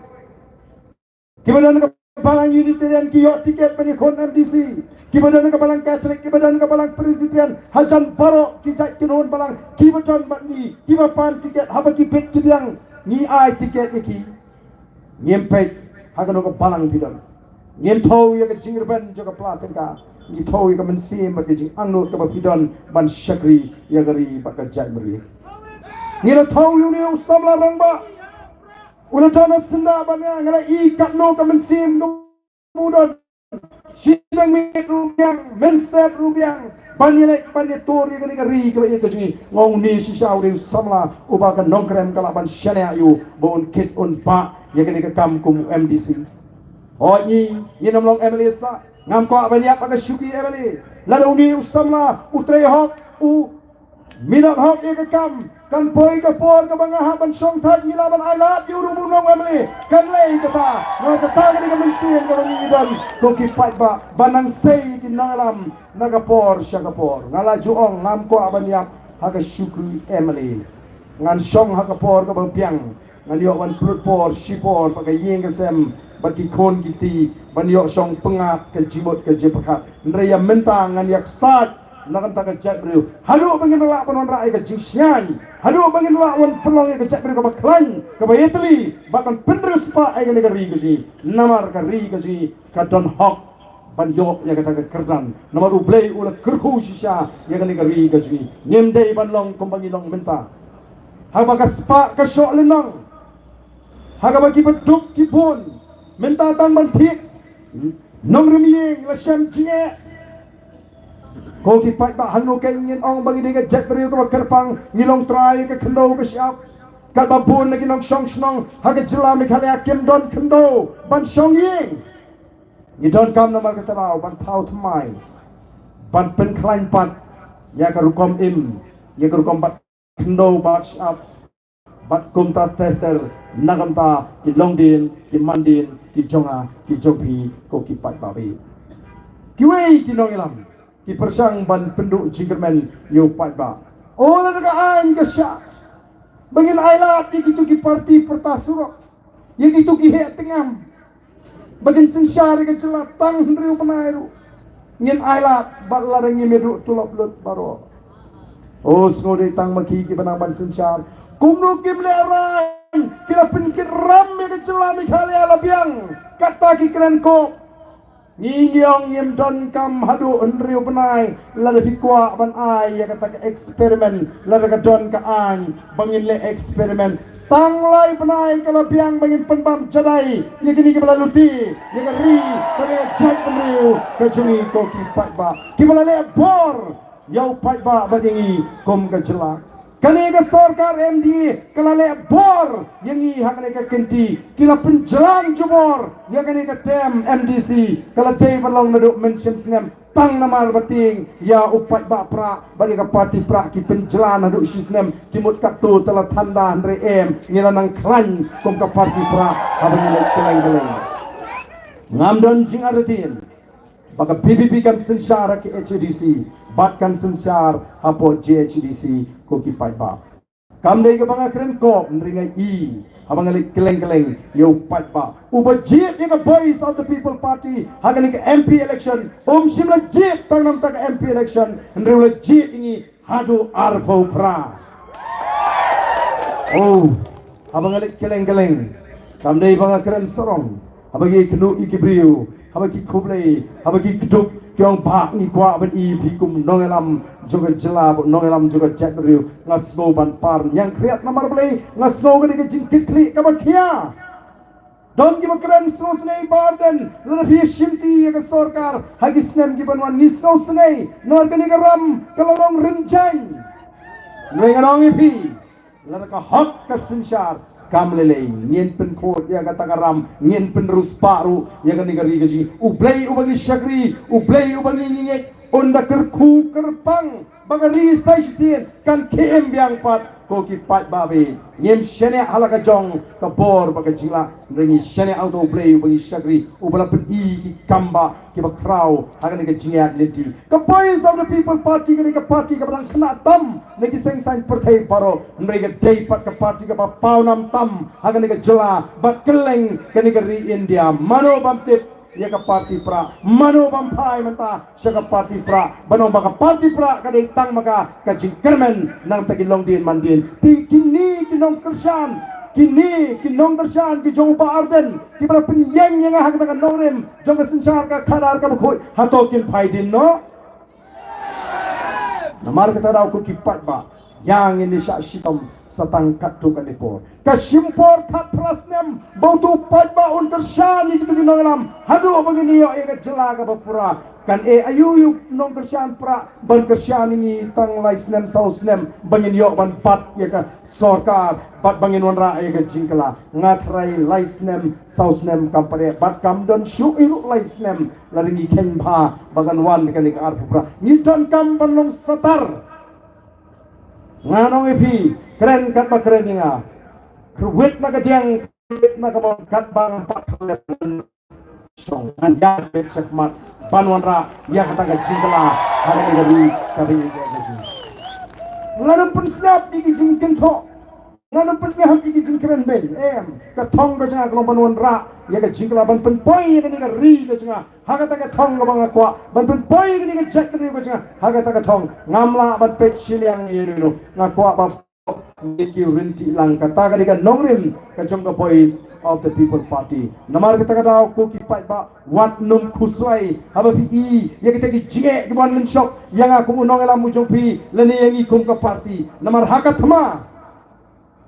Kiba don ka balang Unitarian ki ïoh tiket ban ïakhun M D C. Kiba don ka balang Katholik, kiba don ka balang Presbyterian, hajan baroh ki jait kynhun balang kiba don bad ngi, kiba pan tiket, haba ki bit ki biang, ngi ai tiket ïa ki. Ngim peit ha kano ka balang phi don. Ngim thew ïa ka jingrben jong ka pla tyngka. Ngi thew ïa ka mynsiem bad ka jingangnud kaba phi don ban shakri ïa ka ri bad ka jaitbynriew. Ngi la thew ïa une u samla rangbah. U la don ha syndah bad nga, nga la i katno ka mynsiem kaba u don. Shiteng miet ruh biang, mynstep ruh biang, ban ïaleit ban ïatur ïa kane ka ri kaba ïeit ka jong ngi. Nga ong une shisha u dei u samla uba ka Nongkrem ka lah ban shaniah ïa u ba un kit un bah ïa kane ka kam kum u M D C. Hooid, ngi, ngin ym long M L A sah. Ngam kwah ban ïap ha ka shuki M L A. Lada une u samla u trei hok, u minot hok ïa ka kam, kan poi ka por kaba nga hap ban shong thait, ngi lah ban ailad ïa u ruh ba un long M L A. Kan lei kata. Nga, kata ka dei ka mynsiem kaba ngi don, ko ki paidbah, ban nang sei ïa ki nongïalam na ka por sha ka por. Nga la ju ong ngam kwah ban ïap ha ka shuki M L A. Ngan shong ha ka por kaba biang. Ngan ïoh ban pynlut por shipor bad ka ïing ka sem bad ki khun ki kti, ban ïoh shong pyngngad ka jingmut ka jingpyrkhat. Hynrei ïa mynta ngan ïaksaid na ka bynta ka jaitbynriew. Haduh ba ngin lah ban wanrah ïa ka jingshngaiñ, haduh ba ngin lah ban pynlong ïa ka jaitbynriew kaba khlaiñ, kaba ïatylli, bad ban pynriewspah ïa kane ka ri ka jong ngi. Namar ka ri ka jong ngi ka don hok ban ïoh ïa kata ka kyrdan. Namar U Blei u la kyrkhu shisha ïa kane ka ri ka jong ngi. Ngim dei ban long kumba ngi long mynta. Haba ka spah ka shoh lynnong, ha kaba kiba duk ki bun, mynta tang ban thied nongrim ïing la shem jingeh. Ko ki paidbah, hangno kein ngin ong ba ngi dei ka jaitbynriew kaba kyrpang, ngi long trai ka khyndew ka shyiap? Katba bun na ki nongshong shnong ha ka jylla Meghalaya kim don khyndew ban shong ïing. Ngi donkam namar kata daw ban thaw thymmai, ban pynkhlaiñ pat ïa ka rukom im, ïa ka rukom bat khyndew bat shyiap, Bad kumta ter ter na ka bynta ki longdien, ki mandien, ki jong nga, ki jong phi, ko ki paidbah. Kiwei ki nongïalam ki pyrshang ban pynduh jingkyrmen ïa u paidbah. O, lada ka aiñ ka shah ba ngin ailad ïa kito ki parti pyrta surok, ïa kito ki heh tyngam, ba kin synshar ïa ka jylla tang hynriew bnai ruh, ngin ailad bad lada ngim ïa duh tulop lut baroh. O, sngewdei tang ma ki kiba nang ban synshar. Kumno kim lehraiñ, ki la pynkit ram ïa ka jylla Meghalaya la biang. Kata ki kren ko. Ngi ngi ong ngim donkam haduh hynriew bnai, lada phi kwah ban ai ïa kata ka experiment, lada ka don ka aiñ ba ngin leh experiment. Tang lai bnai ka la biang ba ngin pynbam jadai ïa kine kiba la lute ïa ka ri, ka ri ka jaitbynriew ka jong ngi, ko ki paidbah, kiba la leh bor ïa u paidbah bad ïa ngi kum ka jylla. Kane ka sorkar M D A ka la leh bor ïa ngi ha kane ka kynti, ki la pynjlan jubor ïa kane ka term M D C, ka la dei ban long naduh mynshem snem. Tang namar ba tieng ïa u paidbah Prah bad ïa ka parti Prah ki pynjlan haduh shi snem, ki mut katto te la thanda hynrei em, ngi la nang khlaiñ kum ka parti Prah haba ngi leit kylleng kylleng. Ngam don jingartatien ba ka V P P kan synshar ha ki H A D C bad kan synshar hapoh J H A D C, ko ki paidbah. Kam dei kaba nga kren kop, hynrei nga i haba nga leit kylleng kylleng ïa u paidbah uba jied ïa ka Voice of the People Party ha kane ka M P election, um shym la jied tang namar ka M P election, hynrei u la jied ïa ngi haduh arphew phra. Oh, haba nga leit kylleng kylleng, kam dei ba nga kren sarong. Haba ki kynduh ïa ki briew, haba ki khublei, haba ki kdup, ki ong ba ngi kwah ban i phi kum nongïalam jong ka jylla, nongïalam jong ka jaitbynriew. Nga sngew ban par ñiangkhriat namar balei, nga sngew ka dei ka jingkitkhlieh kaba khia. Don kiba kren sngewsynei Bah Ardent, lada phi shimti ïa ka sorkar ha ki snem ki ban wan, ngi sngewsynei namar kane ka ram ka la long rynjang. Ngi ngan ong ïa phi, lada ka hok ka synshar, kam lei lei ngin pynkhuid ïa kata ka ram, ngin pynriewspah ruh ïa kane ka ri ka jong ngi. U Blei uba ngi shakri, U Blei uba ngi ngeit, un da kyrkhu kyrpang ba ka ri sa shisien kan khie im biang pat. Ko ki paidbah, ngim shaniah ha la ka jong ka bor bad ka jingleh, hynrei ngi shaniah ha uta U Blei uba ngi shakri, uba la pyni ki kam ba kiba khraw ha kane ka jingïaid lynti. Ka Voice of the People Party ka dei ka party kaba dang khynnah tam na ki seng saiñ pyrthei baroh, hynrei ka dei pat ka party kaba pawnam tam ha kane ka jylla bad kylleng kane ka ri India. Mano bym tip ïa ka party Prah, mano bym phai mynta sha ka party Prah, ban ong ba ka party Prah ka dei tang ma ka ka jingkyrmen na ka bynta ki longdien mandien. Te kine ki nongkyrshan, kine ki nongkyrshan ki jong u Bah Ardent, kiba la pynïeng ïa nga ha kata ka nongrim jong ka synshar ka khadar kaba khuid, hato kin phai dien noh? Namar kata, da ko ki paidbah, ïa ngin ïa shah shitom sa tang katto katne por. Ka shim por khatphra snem ba uto u paidbah un kyrshan ïa kito ki nongïalam haduh ba ngin ïoh ïa ka jylla kaba pura. Kan eh aïu ïa u nongkyrshan Prah ban kyrshan ïa ngi tang lai snem saw snem ba ngin ïoh ban bat ïa ka sorkar bad ba ngin wanrah ïa ka jingkylla? Nga tharai lai snem saw snem kam pat eh, bad kam don shuh ei ruh lai snem. Lada ngi kheiñ bha ba kan wan kane ka arphew phra, ngi donkam ban long satar. Ngan ong ïa phi, kren katba kren ïa nga, kyrwit na ka diang, kyrwit na ka mon, katba ngam pat khlem shong, ngan ïa peit shakhmat ban wanrah ïa kata ka jingkylla ha kane ka ri ka ri ka jong ngi. Ngan ym pynsngap ïa ki jingkynthoh, ngan ym pynsngap ïa ki jingkren beiñ. Em, ka thong ka jong nga ka long ban wanrah ïa ka jingkylla, ban pynpoi ïa kane ka ri ka jong nga ha kata ka thong kaba nga kwah, ban pynpoi ïa kane ka jaitbynriew ka jong nga ha kata ka thong. Ngam lah ban peit shiliang ïa ino ino, nga kwah ba ïa ki rynti lang. Kata ka dei ka nongrim ka jong ka Voice of the People Party. Namar kata ka daw, ko ki paidbah, wat nym khuslai haba phi i ïa kita ki jingeh kiba wan mynshup ïa nga kum u nongïalam u jong phi lane ïa ngi kum ka party. Namar ha ka thma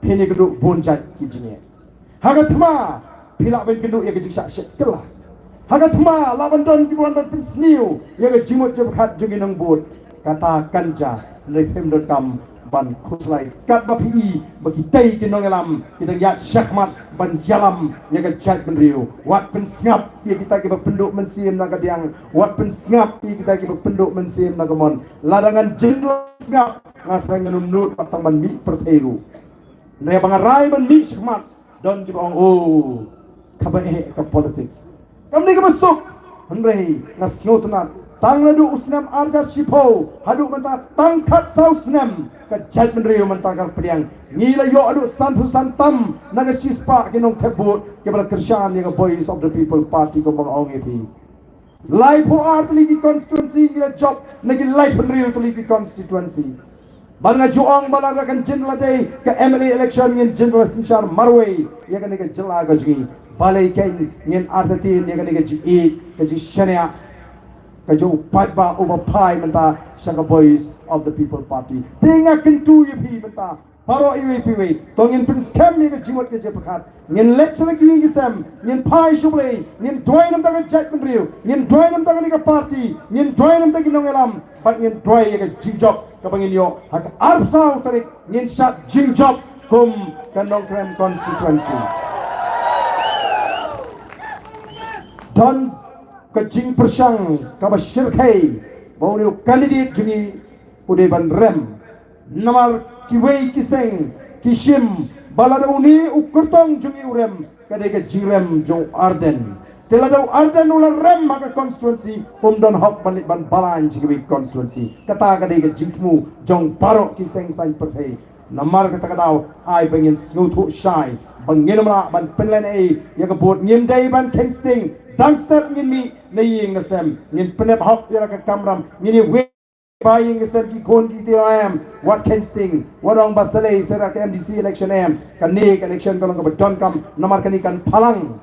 phin ïakynduh bun jait ki jingeh. Ha ka thma phi lah ban kynduh ïa ka jingshah shet kylla. Ha ka thma lah ban don kiba wan ban pynsniew ïa ka jingmut jingpyrkhat jong ki nongbud. Kata kan jia, hynrei phim donkam ban khuslai katba phi i ba kitei ki nongïalam ki dang ïaid shakhmat ban ïalam ïa ka jaitbynriew. Wat pynsngap ïa kita kiba pynduh mynsiem na ka diang, wat pynsngap ïa kita kiba pynduh mynsiem na ka mon. Lada ngan jin sngap, nga tharai ngan ym nud pat tang ban mih pyrthei ruh. Hynrei ba nga rai ban mih shakhmat, don kiba ong, oh, kaba eh ka politics. Kam dei kaba suk. Hynrei nga sngewtynnat, tang naduh u snem ar hajar shiphew haduh mynta, tang khatsaw snem, ka jaitbynriew mynta ka la pdiang. Ngi la ïoh haduh sanphew san tam na ka shispah ki nongthep vote kiba la kyrshan ïa ka Voice of the People Party, kumba nga ong ïa phi. Laiphew ar tylli ki constituency ngi la jop na ki laiphew hynriew tylli ki constituency. Bad nga ju ong ba lada kan jin la dei ka M L A election, ngin jin la synshar marwei ïa kane ka jylla ka jong ngi. Balei kein ngin artatien ïa kane ka jingïeit, ka jingshaniah, ka jong u paidbah uba phai mynta sha ka Voice of the People Party? Te nga kyntu ïa phi mynta baroh iwei pa iwei, to ngin pynskhem ïa ka jingmut ka jingpyrkhat. Ngin leit sha la ki ïing ki sem, ngin phai sha U Blei, ngin duwai na ka bynta ka jaitbynriew, ngin duwai na ka bynta kane ka party, ngin duwai na ka bynta ki nongïalam, bad ngin duwai ïa ka jingjop kaba ngin ïoh ha ka arphew saw tarik. Ngin shad jingjop kum ka Nongkrem constituency. Don ka jingpyrshang kaba shyrkhei ba une u candidate jong ngi u dei ban rem. Namar kiwei ki seng ki shim ba lada une u kyrtong jong ngi u rem, ka dei ka jingrem jong u Ardent. Te lada u Ardent u la rem ha ka constituency, um don hok ban leit ban balang sha kiwei ki constituency. Kata ka dei ka jingthmu jong baroh ki seng saiñ pyrthei. Namar kata ka daw, ai ba ngin sngewthuh shai ba ngin ym lah ban pynlehnohei ïa ka vote. Ngim dei ban kheiñ sting. Dang step ngin mih na ïing na sem, ngin pyndep hok ïa la ka kamram, ngin ïa ba ïing ki sem ki khun ki kti em, wat kheiñ sting, wat ong ba sa leit sha ka M D C election em. Kane ka election ka long kaba donkam, namar kane kan phalang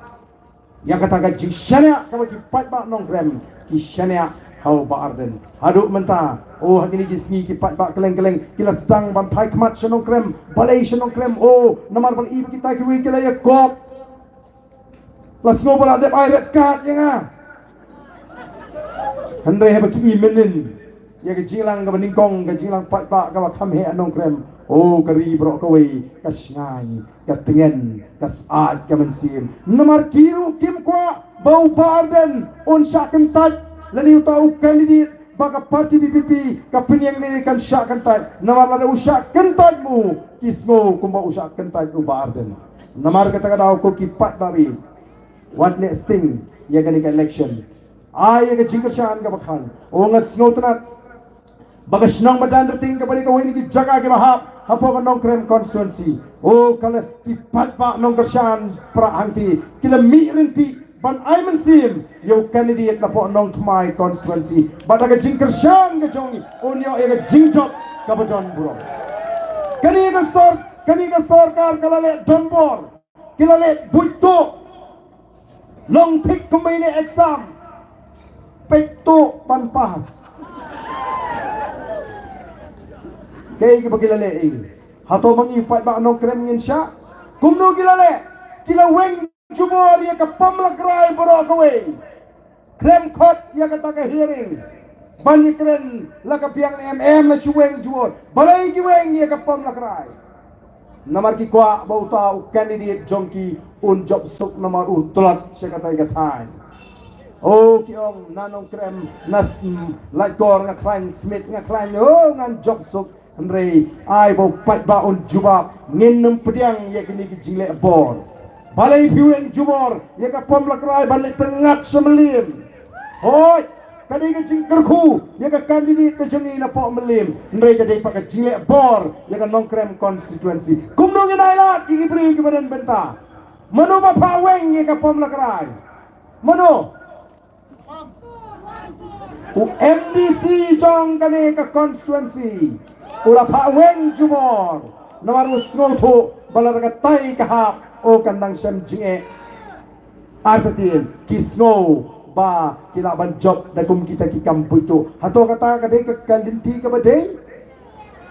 ïa kata ka jingshaniah kaba ki paidbah Nongkrem ki shaniah ha u Bah Ardent. Haduh mynta, oh, ha kine ki sngi ki paidbah kylleng kylleng ki la sdang ban phai khmat sha Nongkrem, balei sha Nongkrem, oh, namar ba la i ba kita kiwei ki la ïakop. La sngew ba la dep ai red card ïa nga. Hynrei haba ki i mynnin ïa ka jingïalang kaba nyngkong, ka jingïalang paidbah kaba kham heh ha Nongkrem, oh, ka ri baroh kawei ka shngaiñ, ka tngen, ka syaid ka mynsiem. Namar ki ruh kim kwah ba u Bah Ardent un shah kyntait, lane uta u candidate ba ka party V P P ka pynïeng ne kan shah kyntait. Namar lada u shah kyntait mo, ki sngew kumba u shah kyntait u Bah Ardent. Namar kata ka daw ko ki paidbah, wat leh sting ïa kane ka election. Ai ïa ka jingkyrshan kaba khan. Oh, nga sngewtynnat ba ka shnong Madanrting kaba dei kawei na ki jaka kiba hap hapoh ka Nongkrem constituency, oh, ka la, ki paidbah nongkyrshan Prah hangtei ki la mih ryntih ban ai mynsiem ïa u candidate napoh Nongthymmai constituency. Bad da ka jingkyrshan ka jong ngi, un ïoh ïa ka jingjop kaba don burom. Kane ka sor-, kane ka sorkar ka la leh donbor, ki la leh buit tuh. Long thik kumba ïaleh exam, peit tuh ban pass. Kaei kaba ki la leh, eh? Hato ma ngi paidbah Nongkrem ngin shah? Kumno ki la leh? Ki la weng jubor ïa ka Pom Lakrai baroh kawei. Khlem khot ïa kata ka hearing ban ïakren la ka biang ne em, em la shu weng jubor. Balei ki weng ïa ka Pom Lakrai? Namar ki kwah ba uta u candidate jong ki un jop suk, namar u tlot sha katei ka thaiñ. Oh, ki ong na Nongkrem, na s-, m-, Laitkor nga khlaiñ, Smit nga khlaiñ, oh, ngan jop suk. Hynrei ai ba u paidbah un jubab, ngin ym pdiang ïa kine ki jingleh bor. Balei phi weng jubor ïa ka Pom Lakrai ban leit pynngat sha Mylliem? Hooid, ka dei ka jingkyrkhu ïa ka candidate ka jong ngi napoh Mylliem. Hynrei ka dei pat ka jingleh bor ïa ka Nongkrem constituency. Kumno ngin ailad ïa ki briew kiba don bynta? Mano ba phah weng ïa ka Pom Lakrai? Mano? U M D C jong kane ka constituency u la phah weng jubor namar u sngewthuh ba lada katai ka hap, oh, kan dang shem jingeh. Artatien ki sngew ba ki lah ban jop da kum kita ki kam buit tuh. Hato kata ka dei ka, ka lynti kaba dei?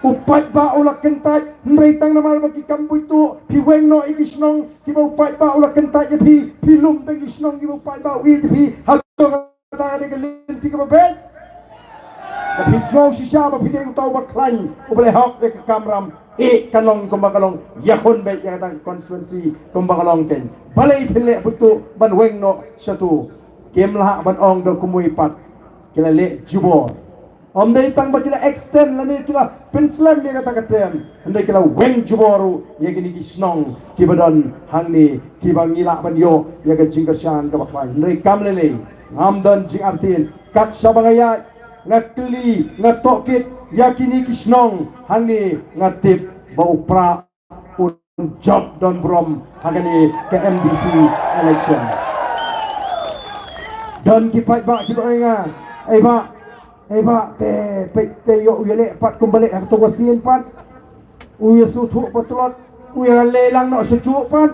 U paidbah u la kyntait, hynrei tang namar ba ki kam buit tuh phi weng noh ïa ki shnong kiba u paidbah u la kyntait ïa phi, phi lum tang ki shnong kiba u paidbah u ïeit ïa phi. Hato kata ka dei ka lynti kaba beit? Lada phi sngew shisha ba phi dei uta uba khlaiñ, uba leh hok ïa ka kamram, eh, kan long kumba ka long, ïakhun beit ïa kata ka constituency kumba ka long kein. Balei phi leh buit tuh ban weng noh shatu? Kim lah ban ong da kumwei pat, ki la leh jubor. Ym dei tang ba ki la extend lane ki la pynslem ïa kata ka term, hynrei ki la weng jubor ruh ïa kine ki shnong kiba don hangne, kiba ngi lah ban ïoh ïa ka jingkyrshan kaba khlaiñ. Hynrei kam lei lei, ngam don jingartatien, kat shaba nga ïaid, nga kylli, nga tohkit ïa kine ki shnong hangne, nga tip ba u Prah un jop don burom ha kane ka M D C election. Don ki paidbah kiba ong ïa nga, "Ei bah, ei bah, te peit te ïoh u ïaleh pat kumba leh ha kato ka sien pat, u ïasngewthuh patlot, u ïaleh lang noh sha juh pat."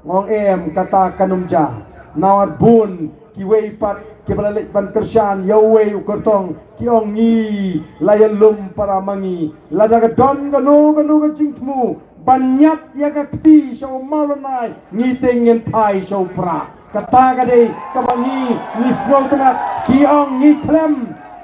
Nga ong em, kata kan ym jia. Namar bun kiwei pat kiba la leit ban kyrshan ïa uwei u kyrtong, ki ong, "Ngi la ïalum para ma ngi, lada ka don kano kano ka jingthmu ban ñiad ïa ka kti sha u Mawlannai, ngi te ngin phai sha u Prah." Kata ka dei kaba ngi, ngi sngewtynnat. Ki ong, "Ngi khlem,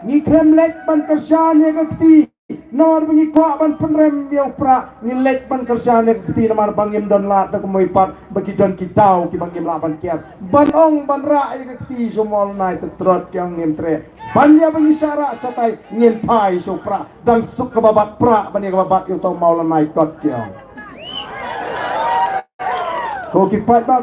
ngi khlem leit ban kyrshan ïa ka kti namar ba ngi kwah ban pynrem ïa u Prah, ngi leit ban kyrshan ïa ka kti namar ba ngim don lad da kumwei pat, ba ki don ki daw kiba ngim lah ban kiar." Ban ong ban rah ïa ka kti sha u Mawlannai, te trot ki ong, "Ngim treh. Ban ïa ba ngi shah rah shatai, ngin phai sha u Prah. Dang suk kaba bat Prah ban ïa kaba bat ïa uta u Mawlannai kot," ki ong. Ko ki paidbah,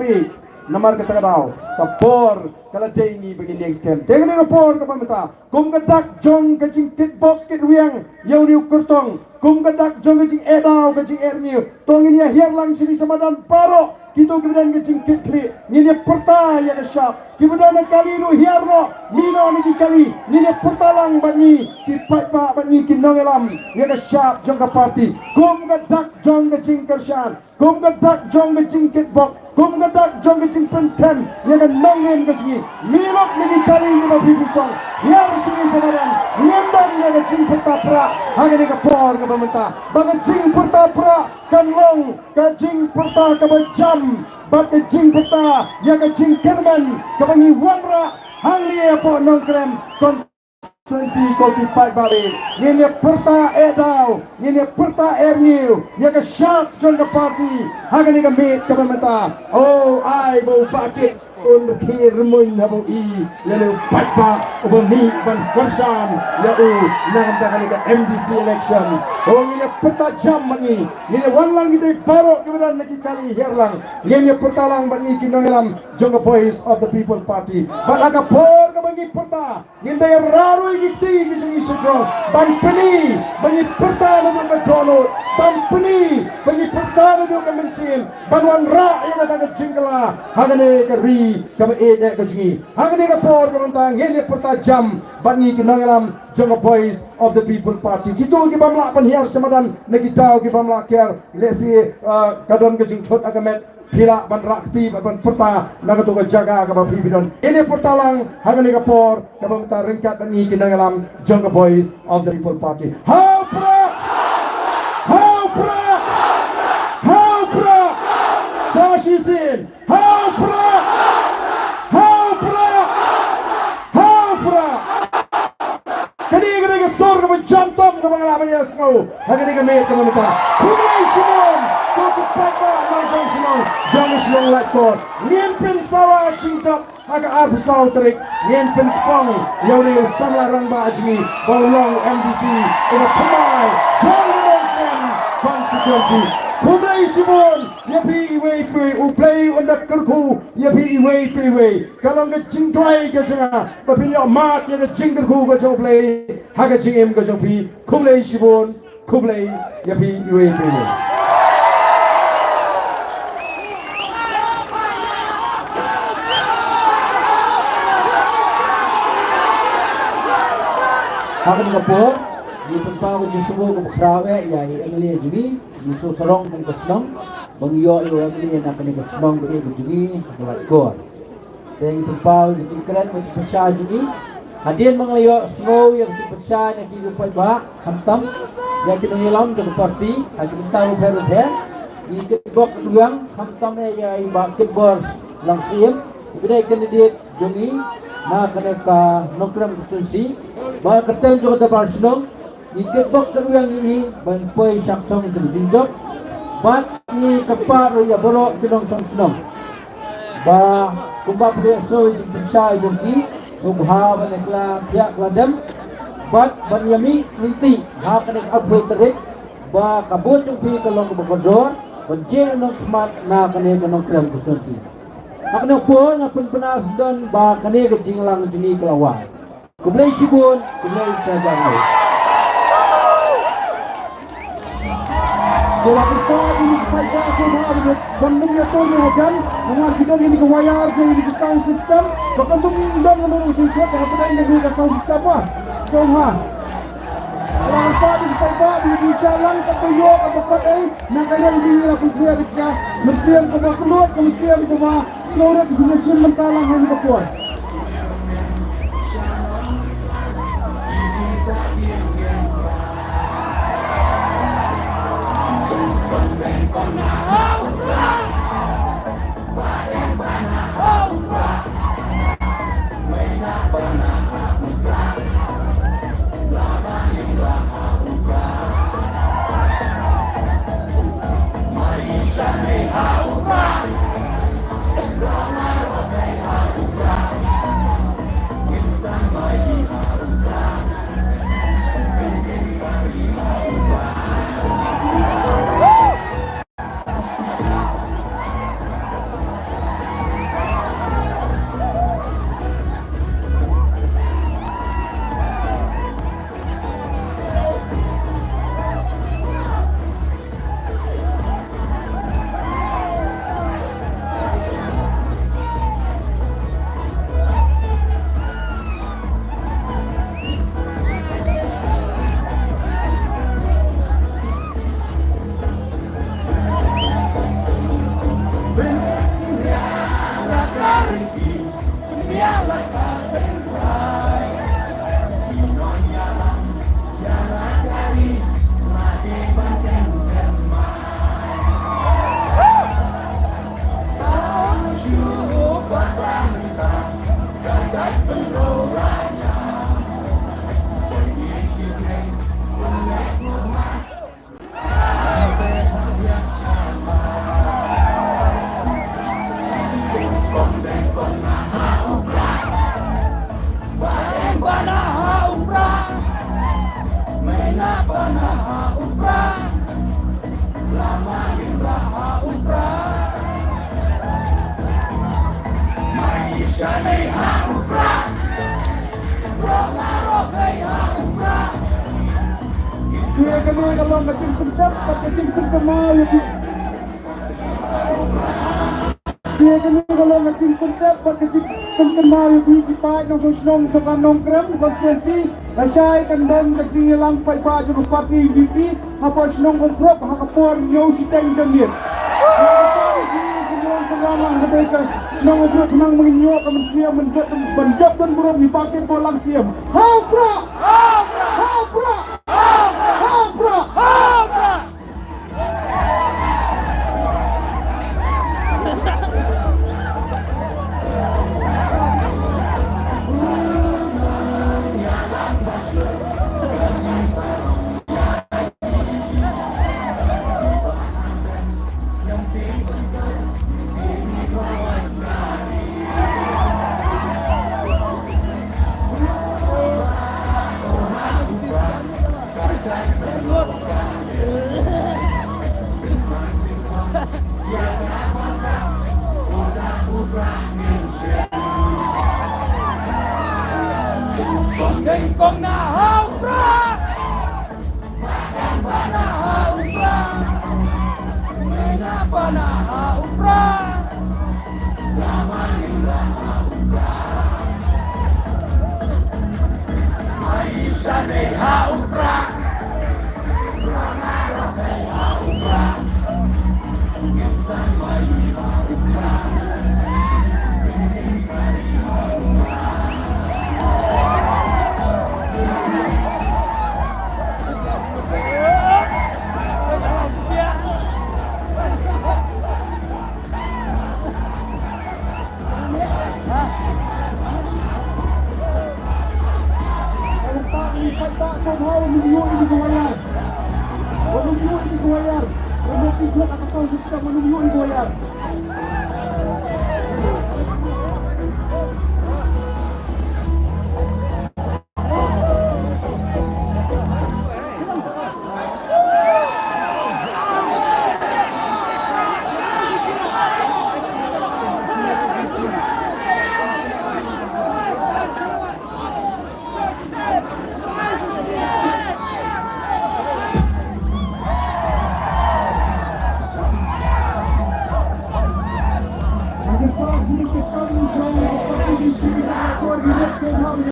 namar kata ka daw, ka por ka la dei ngi ba ngin ïeng skhem. Te kane ka por kaba mynta, kum ka dak jong ka jingkitbok kitrwiang ïa une u kyrtong, kum ka dak jong ka jingeh daw, ka jingeh rngiew, to ngin ïa hiar lang shane sha madan baroh kito kiba don ka jingkitkhlieh. Ngin ïa pyrta ïa ka shap, kiba don ha kali ruh hiar noh, mih noh na ki kali. Ngin ïa pyrta lang bad ngi ki paidbah, bad ngi ki nongïalam, ïa ka shap jong ka party, kum ka dak jong ka jingkyrshan, kum ka dak jong ka jingkitbok, kum ka dak jong ka jingpynskhem ïa ka nongrim ka jong ngi. Mih lut na ki kali kiba phi phi shong, hiar shane sha madan. Ngin don ïa ka jingpyrta Prah ha kane ka por kaba mynta, ba ka jingpyrta Prah kan long ka jingpyrta kaba jam bad ka jingpyrta ïa ka jingkyrmen kaba ngi wanrah hangne hapoh Nongkrem Constituency. Ko ki paidbah, ngin ïa pyrta eh daw, ngin ïa pyrta eh rngiew ïa ka shap jong ka party ha kane ka miet kaba mynta. Oh, ai ba u Bah Kit un rkhie rymmuiñ haba u i ïa une u paidbah uba mih ban kyrshan ïa u na ka bynta kane ka M D C election. Oh, ngin ïa pyrta jam bad ngi, ngin ïa wan lang kita baroh kiba don na ki kali, hiar lang. Ngin ïa pyrta lang bad ngi ki nongïalam jong ka Voice of the People Party. Bad ha ka por kaba ngi pyrta, ngin da ïa rah ruh ïa ki kti ki jong ngi sha jrong ban pyni ba ngi pyrta naduh ka dohnud, ban pyni ba ngi pyrta naduh ka mynsiem, ban wanrah ïa kata ka jingkylla ha kane ka ri kaba ïeit eh ka jong ngi. Ha kane ka por kaba mynta, ngin ïa pyrta jam bad ngi ki nongïalam jong ka Voice of the People Party. Kito ki bym lah ban hiar sha madan na ki daw ki bym lah kiar, lehse, ah, ka don ka jingthut ha ka met, phi lah ban rah kti bad ban pyrta na kato ka jaka kaba phi phi don. Ngin ïa pyrta lang ha kane ka por kaba mynta ryngkat bad ngi ki nongïalam jong ka Voice of the People Party. Ha u Prah! Ha u Prah! Ha u Prah! Sa shisien. Ha u Prah! Ha u Prah! Ha u Prah! Kane ka dei ka sur kaba jam tam kaba nga lah ban ïa sngew ha kane ka miet kaba mynta. Khublei shibun, ko ki paidbah nongshong shnong jong ka shnong Laitkor. Ngin pynsawa shingjop ha ka arphew saw tarik, ngin pynskong ïa une u samla rangbah jong ngi ba u long u M D C uba thymmai jong ka Nongkrem Constituency. Khublei shibun ïa phi iwei pa iwei, U Blei un da kyrkhu ïa phi iwei pa iwei. Ka long ka jingduwai ka jong nga ba phin ïoh mad ïa ka jingkyrkhu ka jong U Blei ha ka jingim ka jong phi. Khublei shibun, khublei ïa phi iwei pa iwei. Ha kane ka por, ngi pynpaw ka jingsngewnguh kaba khraw eh ïa i M L A jong ngi, i Soh Sarong kum ka shnong, ba ngi ïoh ïa u M L A na kane ka shnong ba ïeit ka jong ngi, ka Laitkor. Te ngi pynpaw ïa ka jingkren bad jingpynshai jong ngi. Hadien ba nga la ïohsngew ïa ka jingpynshai na ki paidbah, khamtam ïa ki nongïalam jong ka party ha ki bynta bapher bapher, ngi kitbok kitweng, khamtam eh ïa i Bah Kitbor Langsyiem uba dei candidate jong ngi na kane ka Nongkrem constituency, ba ha ka kyrteng jong ka dorbar shnong, ngi kitbok kitweng ïa i ban poi shaphrang jong ka jingjop bad ngi kyrpad ruh ïa baroh ki nongshong shnong ba kumba phi ïohsngew ïa ka jingpynshai jong ki, sngewbha ban ïa kylla thiah kylla dem. Bad ban ïa mih lynti ha kane ka arphew tarik ba ka vote jong phi ka long kaba kordor ban jied nongkhmat na kane ka Nongkrem constituency. Ha kane ka por nga pynbna sdang ba kane ka jingïalang jong ngi ka la wai. Khublei shibun, khublei shibun. Sngewbha ïa ki paidbah sngewbha ban nym ïa to ïa hajan, namar ki don ïa ka wire, ïa ka sound system. Ba kan nym don ïa ka sound system ba. Sngewbha. Sngewbha ïa ki paidbah, ïa ki sha lang ka to ïoh ka pat ei. Na ka liang jong ngi la pynkhia ïa ka mynsiem kaba kylluid, ka mynsiem kaba sngewrit, ka mynsiem mynta lang ha kane ka por. Kane ka long ka jingpyntip bad ka jingpynkynmaw ïa ki. Kane ka long ka jingpyntip bad ka jingpynkynmaw ïa ki, ki paid nongshong shnong jong ka Nongkrem constituency. Lashai kan don ka jingïalang paidbah jong ka party U D P hapoh shnong Umprok ha ka por hynñiew shiteng janmiet. Shnong Umprok, khnang ba ngin ïoh ka mynsiem ban jop, ban jop donburom ïa ki paidbah lang siem. Ha u Prah! Ha u Prah! Ha u Prah!